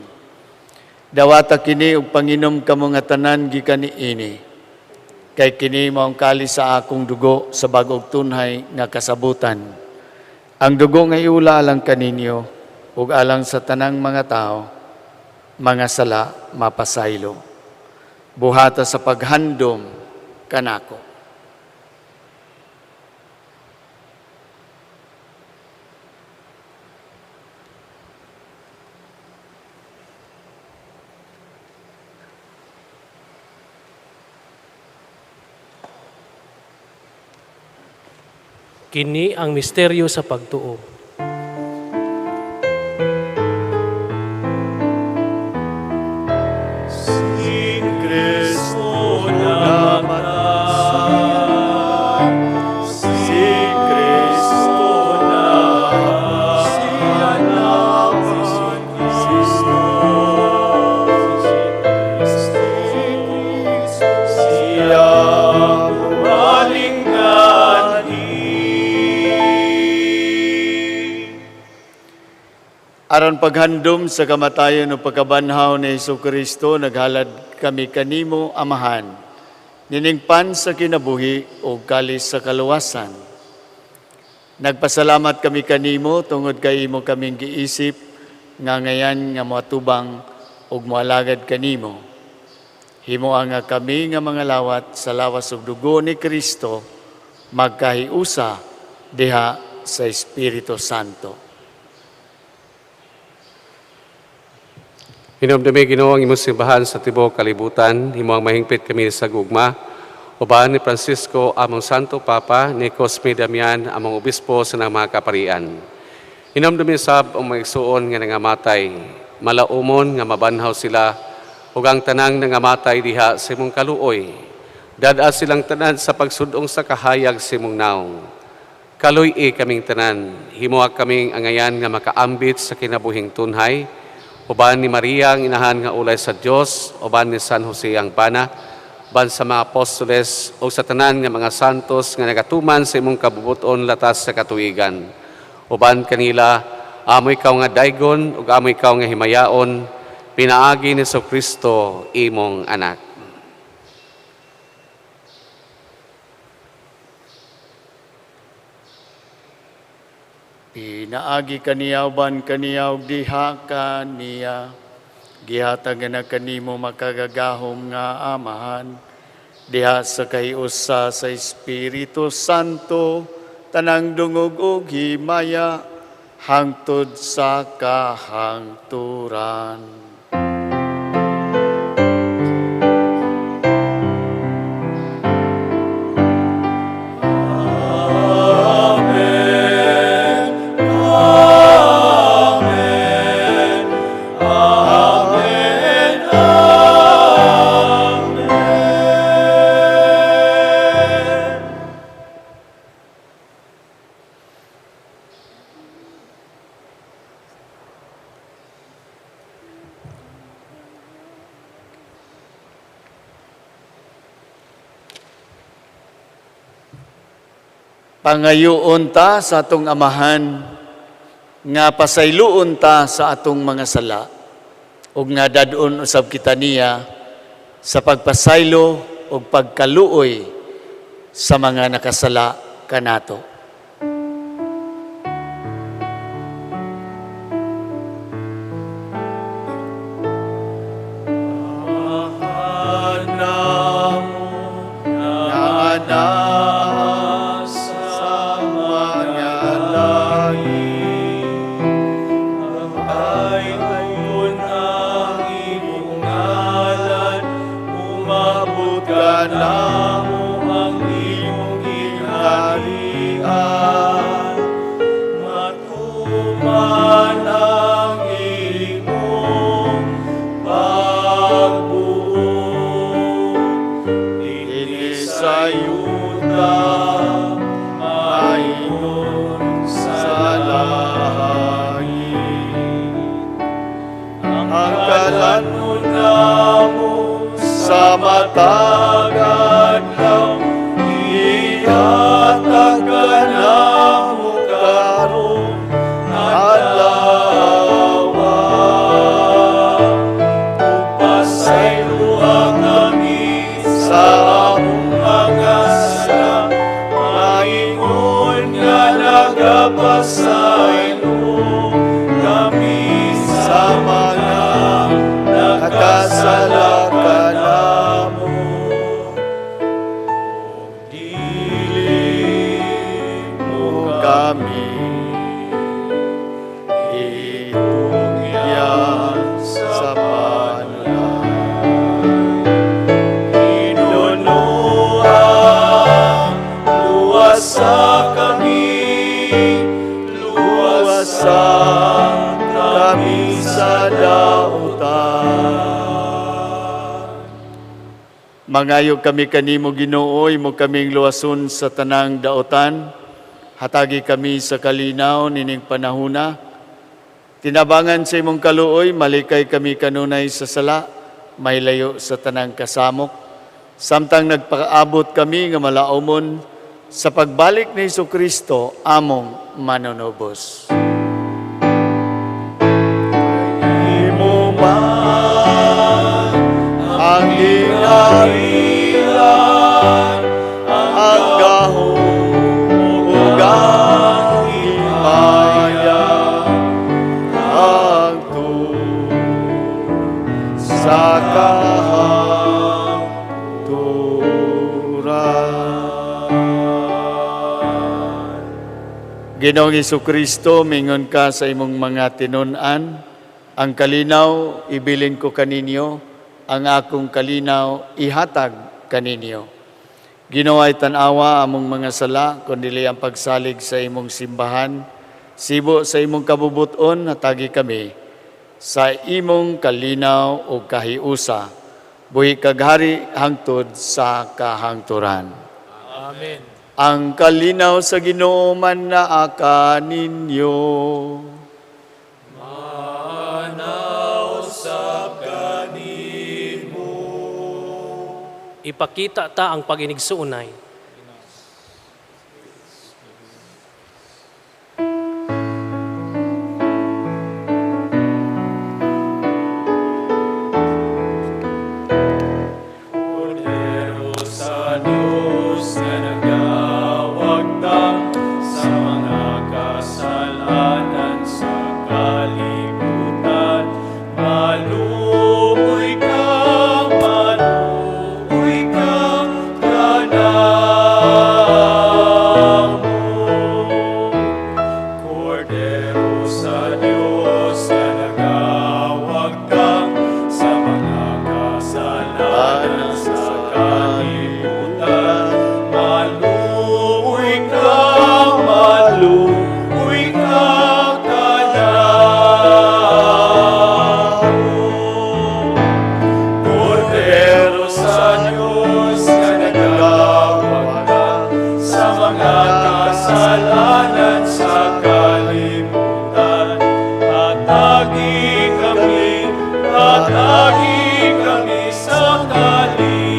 Dawata kini ug panginom kamo nga tanan gikan niini. Kay kini mao ang kalis sa akong dugo sa bag-ong tunhay nga kasabutan. Ang dugo nga iula alang kaninyo ug alang sa tanang mga tao, mga sala mapasaylo. Buhata sa paghandom kanako. Kini ang misteryo sa pagtuo. Si Kristo namatay, si Kristo namatay, si Kristo, siya bumalik nganhi. Aron paghandom sa kamatayon o pagkabanhaw ni Hesukristo, naghalad kami kanimo, Amahan, niningpan sa kinabuhi o kalis sa kaluwasan. Nagpasalamat kami kanimo tungod kay imo kaming giisip nga ngayan nga moatubang ug moalagad kanimo. Himoa nga kami nga mga lawat sa lawas ug dugo ni Kristo magkahiusa diha sa Espiritu Santo. Hinumdumi, Ginoo, ang imong simbahan sa tibuok kalibutan, himoang mahingpit kami sa gugma. Uban ni Francisco among Santo Papa, ni Cosme Damian among obispo sa mga kaparian. Hinumdumi sab ang mga igsuon nga nangamatay, malaumon nga mabanhaw sila Ug ang tanang nangamatay diha sa imong kaluoy, dad-a silang tanan sa pagsudong sa kahayag sa imong naong. Kaluy-i kaming tanan, himoa kaming angayan nga makaambit sa kinabuhing tunhay, uban ni Maria ang inahan nga ulay sa Dios, uban ni San Jose ang bana, uban sa mga apostoles o sa tanan nga mga santos nga nagatuman sa imong kabubuton latas sa katuigan. Uban kanila, amo ikaw nga daygon ug amo ikaw nga himayaon, pinaagi ni Kristo imong anak. Pinaagi kaniya uban kaniya ug diha kaniya, gihatag na kanimo makagagahom nga Amahan, diha sa kahiusa sa Espiritu Santo, tanang dungog ug himaya hangtod sa kahangturan. Pangayoon ta sa atong Amahan nga pasayloon ta sa atong mga sala ug nga dad-on usab kita niya sa pagpasaylo ug pagkaluoy sa mga nakasala kanato. Nga naa sa mga langit, Baytoon ang imong ngalan, umabot kanamo ang imong gingharian. Matuman ang imong pagbuot dinhi sa yuta maingon sa langit. Ang kalan-on namo sa matag adlaw, ihatag kanamo karong adlaw. Ug pasayloa kami sa among mga sala, maingon nga nagapasaylo kami sa mga nakasala kanamo. Ug dili mo kami itugyan sa sa panulay. Hinunoa, luwasa kami, luwasa kami sa dautan. Mangayo kami kanimo, Ginoo, imo kaming luwason sa tanang daotan. Hatagi kami sa kalinaw nining panahuna. Tinabangan sa imong kaluoy, malikay kami kanunay sa sala, may layo sa tanang kasamok. Samtang nagpaabot kami nga malaumon sa pagbalik ni Hesus Kristo, among manunubos. Imo man ang gingharian, ang gahom ug ang himaya hangtod sa kahangturan. Ginoong Kristo, mingon ka sa imong mga tinun-an, "Ang kalinaw ibilin ko kaninyo, ang akong kalinaw ihatag kaninyo." Ginoo, ayaw tan-awa among mga sala, kundi ang pagsalig sa imong simbahan. Sibo sa imong kabubuton, hatagi kami sa imong kalinaw o kahiusa. Buhi kag hari hangtod sa kahangturan. Amen. Ang kalinaw sa Ginoo man naa kaninyo. Manaw sab kanimo. Ipakita ta ang pag-inigsuonay. Kordero sa Diyos nga nagawagtang sa mga kasalanan sa kalibutan. Maluoy ka, maluoy ka, kanamo. Kordero sa Diyos nga nagawagtang sa mga kasalanan sa kalibutan. Maluoy ka, maluoy ka, kanamo. Kordero sa Diyos nga nagawagtang sa mga kasalanan sa kalibutan. Hatagi kami, hatagi kami sa kalinaw.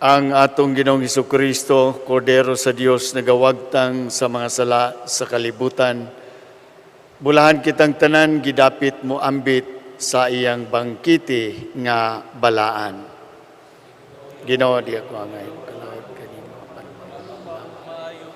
Ang atong Ginoong Kristo, Kordero sa Dios, nagawagtang sa mga sala sa kalibutan. Bulahan kitang tanan gidapit mo ambit sa iyang bangkete nga balaan. Ginoo, di ako angay kalawag kanimo apan maayo.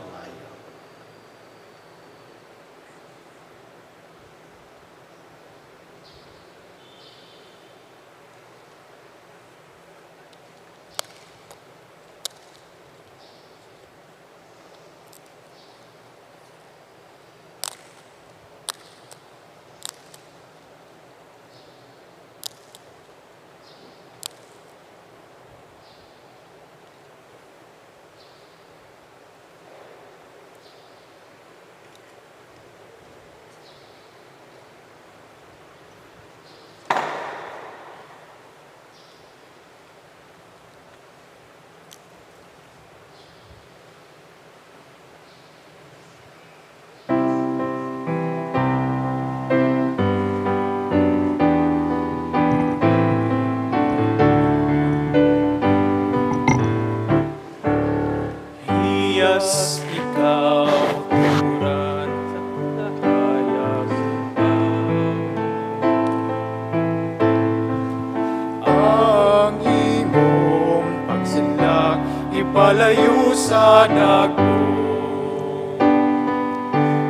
Hiyas ikaw, turan sa kahayag. Ang imong pagsinlag ipalayo sa dagko.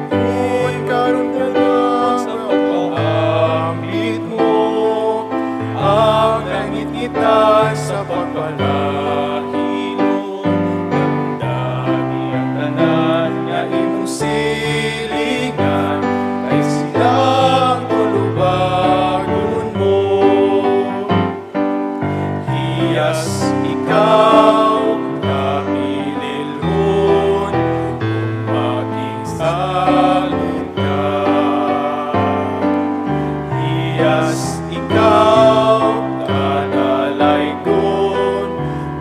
Kung karon ka lang sa pagpaambit mo, ang nangitngitan sa pagpalahilo. Damdami ang tanan nga imong silingan, kay silang tulubagon mo. Hiyas ikaw, kabililhon, kung makigsalot ka. Hiyas ikaw, kadalaygon,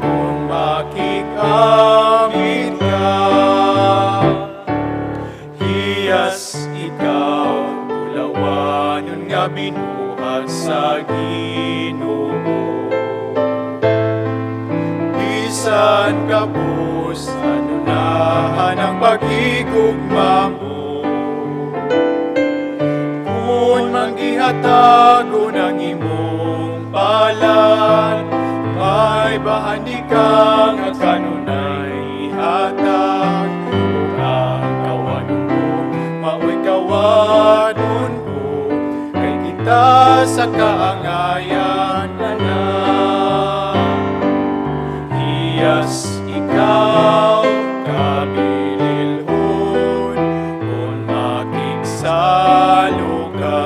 kung makig-ambit ka. Hiyas ikaw, bulawanon nga binuhat sa Ginoo. Bisan kabus, anunahan ang pag-igugma mo. Kung manggihatagon ang imong palad, may bahandi ka nga kanunay ihatag. Ug ang kawanon mo, mao'y kawanon ko, kay kita sa kaangayan na. Hiyas ikaw, kabililhon, kung makigsalo ka.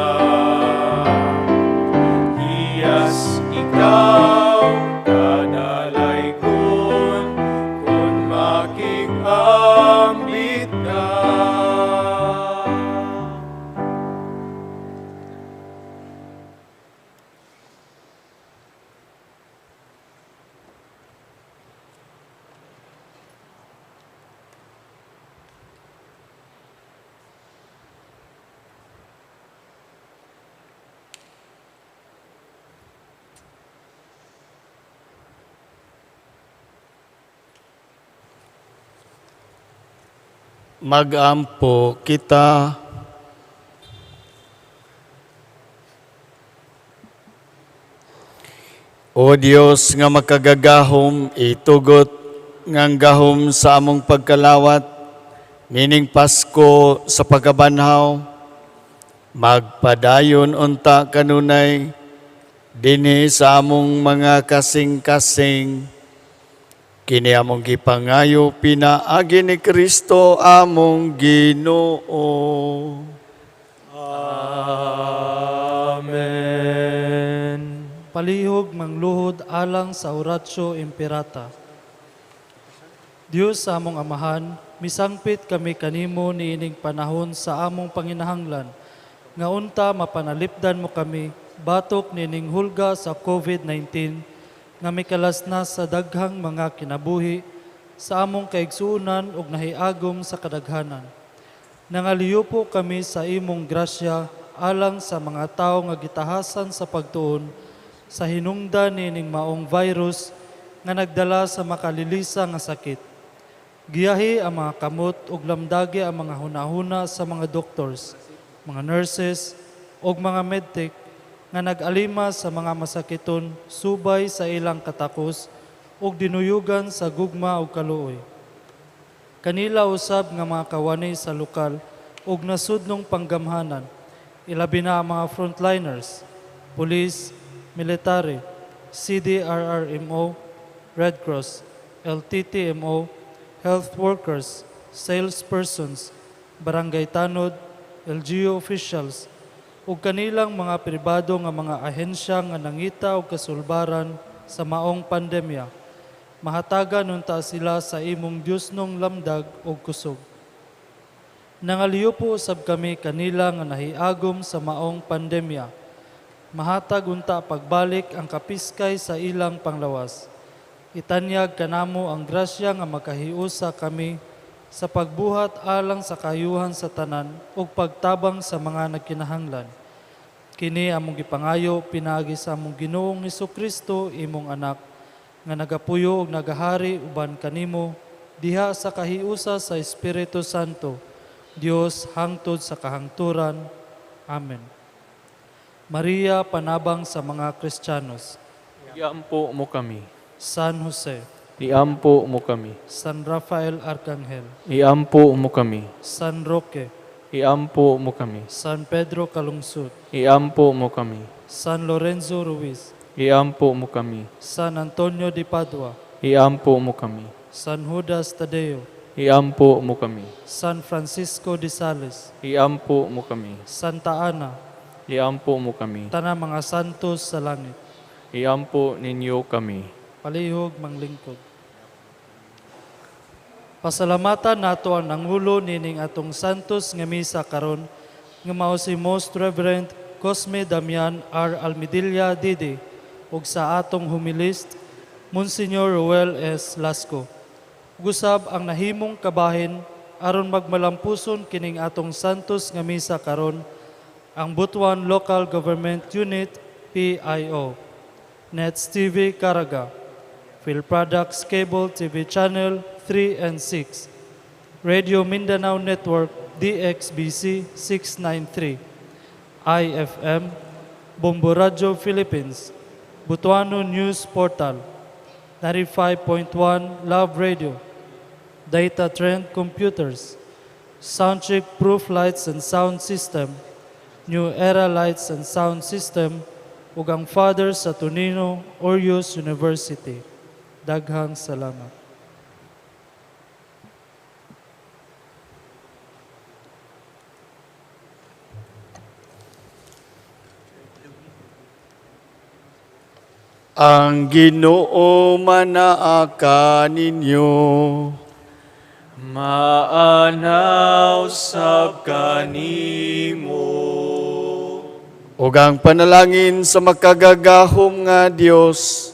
Magampo kita. O Dios nga makagagahom, itugot ngang gahom sa among pagkalawat, nining Pasko sa pagkabanhaw, magpadayon unta kanunay dinhi sa among mga kasing-kasing. Kini among gipangayo pinaagi ni Kristo among Ginoo. Amen. Palihog mangluhod alang sa Oratio Imperata. Dios sa among Amahan, misangpit kami kanimo niining panahon sa among panginahanglan, nga unta mapanalipdan mo kami batok niining hulga sa COVID-19 nga mikalasna sa daghang mga kinabuhi sa among kaigsuonan ug nahiagom sa kadaghanan. Nangaliyo po kami sa imong grasya alang sa mga tawo nga gitahasan sa pagtuon sa hinungdan niining maong virus nga nagdala sa makalilisa nga sakit. Giyahi ang mga kamot ug lamdagi ang mga hunahuna sa mga doctors, mga nurses ug mga medtech nga nag-alima sa mga masakiton subay sa ilang katakos ug dinuyugan sa gugma ug kaluoy. Kanila usab nga mga kawani sa lokal ug nasudnong panggamhanan, ilabi na ang mga frontliners, police, military, CDRRMO, Red Cross, LTTMO, health workers, salespersons, barangay tanod, LGU officials, ug kanilang mga pribado nga mga ahensya nga nangita og kasulbaran sa maong pandemya. Mahatagan unta sila sa imong Diosnong lamdag ug kusog. Nangaliyo po usab kami kanila nga nahiagom sa maong pandemya. Mahatag unta pagbalik ang kapiskay sa ilang panglawas. Itanyag kanamo ang grasya nga makahiusa kami sa pagbuhat alang sa kayuhan sa tanan ug pagtabang sa mga nagkinahanglan. Kini among gipangayo pinaagi sa among Ginoong Hesukristo, imong anak, nga nagapuyo ug nagahari uban kanimo diha sa kahiusa sa Espiritu Santo, Dios hangtod sa kahangturan. Amen. Maria, panabang sa mga Kristiyanos. Iampo mo kami. San Jose. Iampo mo kami. San Rafael Arcangel. Iampo mo kami. San Roque. Iampo mo kami. San Pedro Calungsod. Iampo mo kami. San Lorenzo Ruiz. Iampo mo kami. San Antonio de Padua. Iampo mo kami. San Judas Tadeo. Iampo mo kami. San Francisco de Sales. Iampo mo kami. Santa Ana. Iampo mo kami. Tanang mga santos sa langit. Iampo ninyo kami. Palihog manglingkod. Pasalamatan nato ang nangulo nining atong santos nga misa karon nga mao si Most Reverend Cosme Damian R. Almedilla D.D. ug sa atong homilist Monsignor Ruel S. Lasco. Gusab ang nahimong kabahin aron magmalampuson kining atong santos nga misa karon ang Butuan Local Government Unit PIO, Nets TV Caraga, Phil Products Cable TV Channel 3 and 6, Radio Mindanao Network DXBC 693, IFM, Bombo Radyo Philippines, Butuano News Portal, 95.1 Love Radio, Data Trend Computers, Soundcheck Proof Lights and Sound System, New Era Lights and Sound System, ug ang Father Saturnino Orius University. Daghang salamat. Ang Ginoo manaa kaninyo. Maanaw sab kanimo. Ug ang panalangin sa makagagahom nga Dios,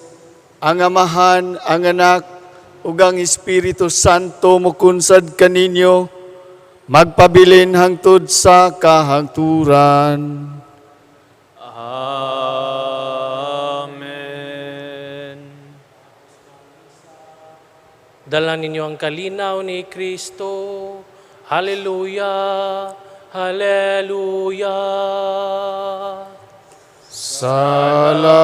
ang Amahan, ang Anak, ug ang Espiritu Santo mokunsad kaninyo, magpabilin hangtod sa kahangturan. Amen. Dala ninyo ang kalinaw ni Kristo. Hallelujah! Hallelujah! Salamat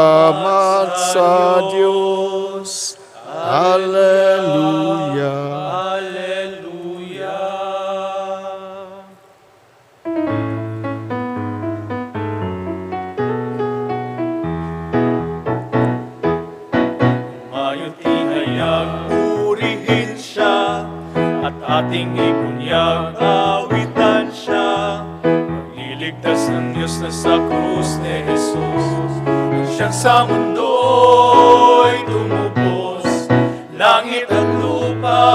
sa Diyos. Hallelujah. Hallelujah. Mayo't ihayag, purihin siya, at ating ibunyag, awitan siya. Pagliligtas ng Diyos na sa krus ni Jesus, ang siyang sa mundo'y tumubos. Langit at lupa,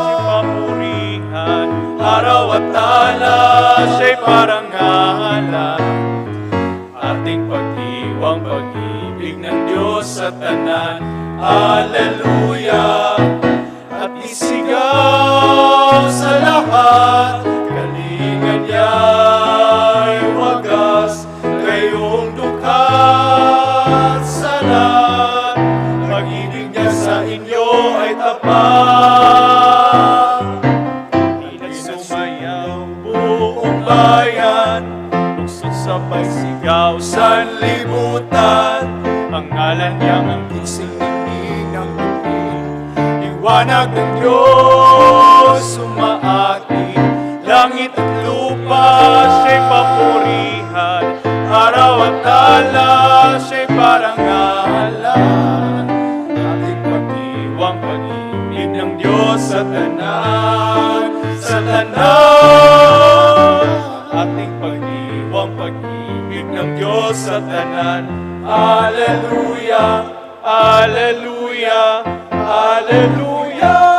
siya'y papurihan, araw at tala, siya'y parangalan. Ating pagdiwang pag-ibig ng Diyos sa tanan. Hallelujah! At isigaw sa lahat, kalinga niya'y wagas, kayong dukha at salat. Pag-ibig niya sa inyo ay tapat. Sumayaw buong bayan, lungsod sabay sigaw sanlibutan. Ang ngalan niya ang gising ningning ng bituin, liwanag ng Diyos sumaati. Langit at lupa siya'y papurihan, araw at tala siya'y parangalan. Ating pagdiwang pag-ibig ng Diyos sa tanan, sa tanan. Ating pagdiwang pag-ibig ng Diyos sa tanan. Hallelujah, Hallelujah, Hallelujah.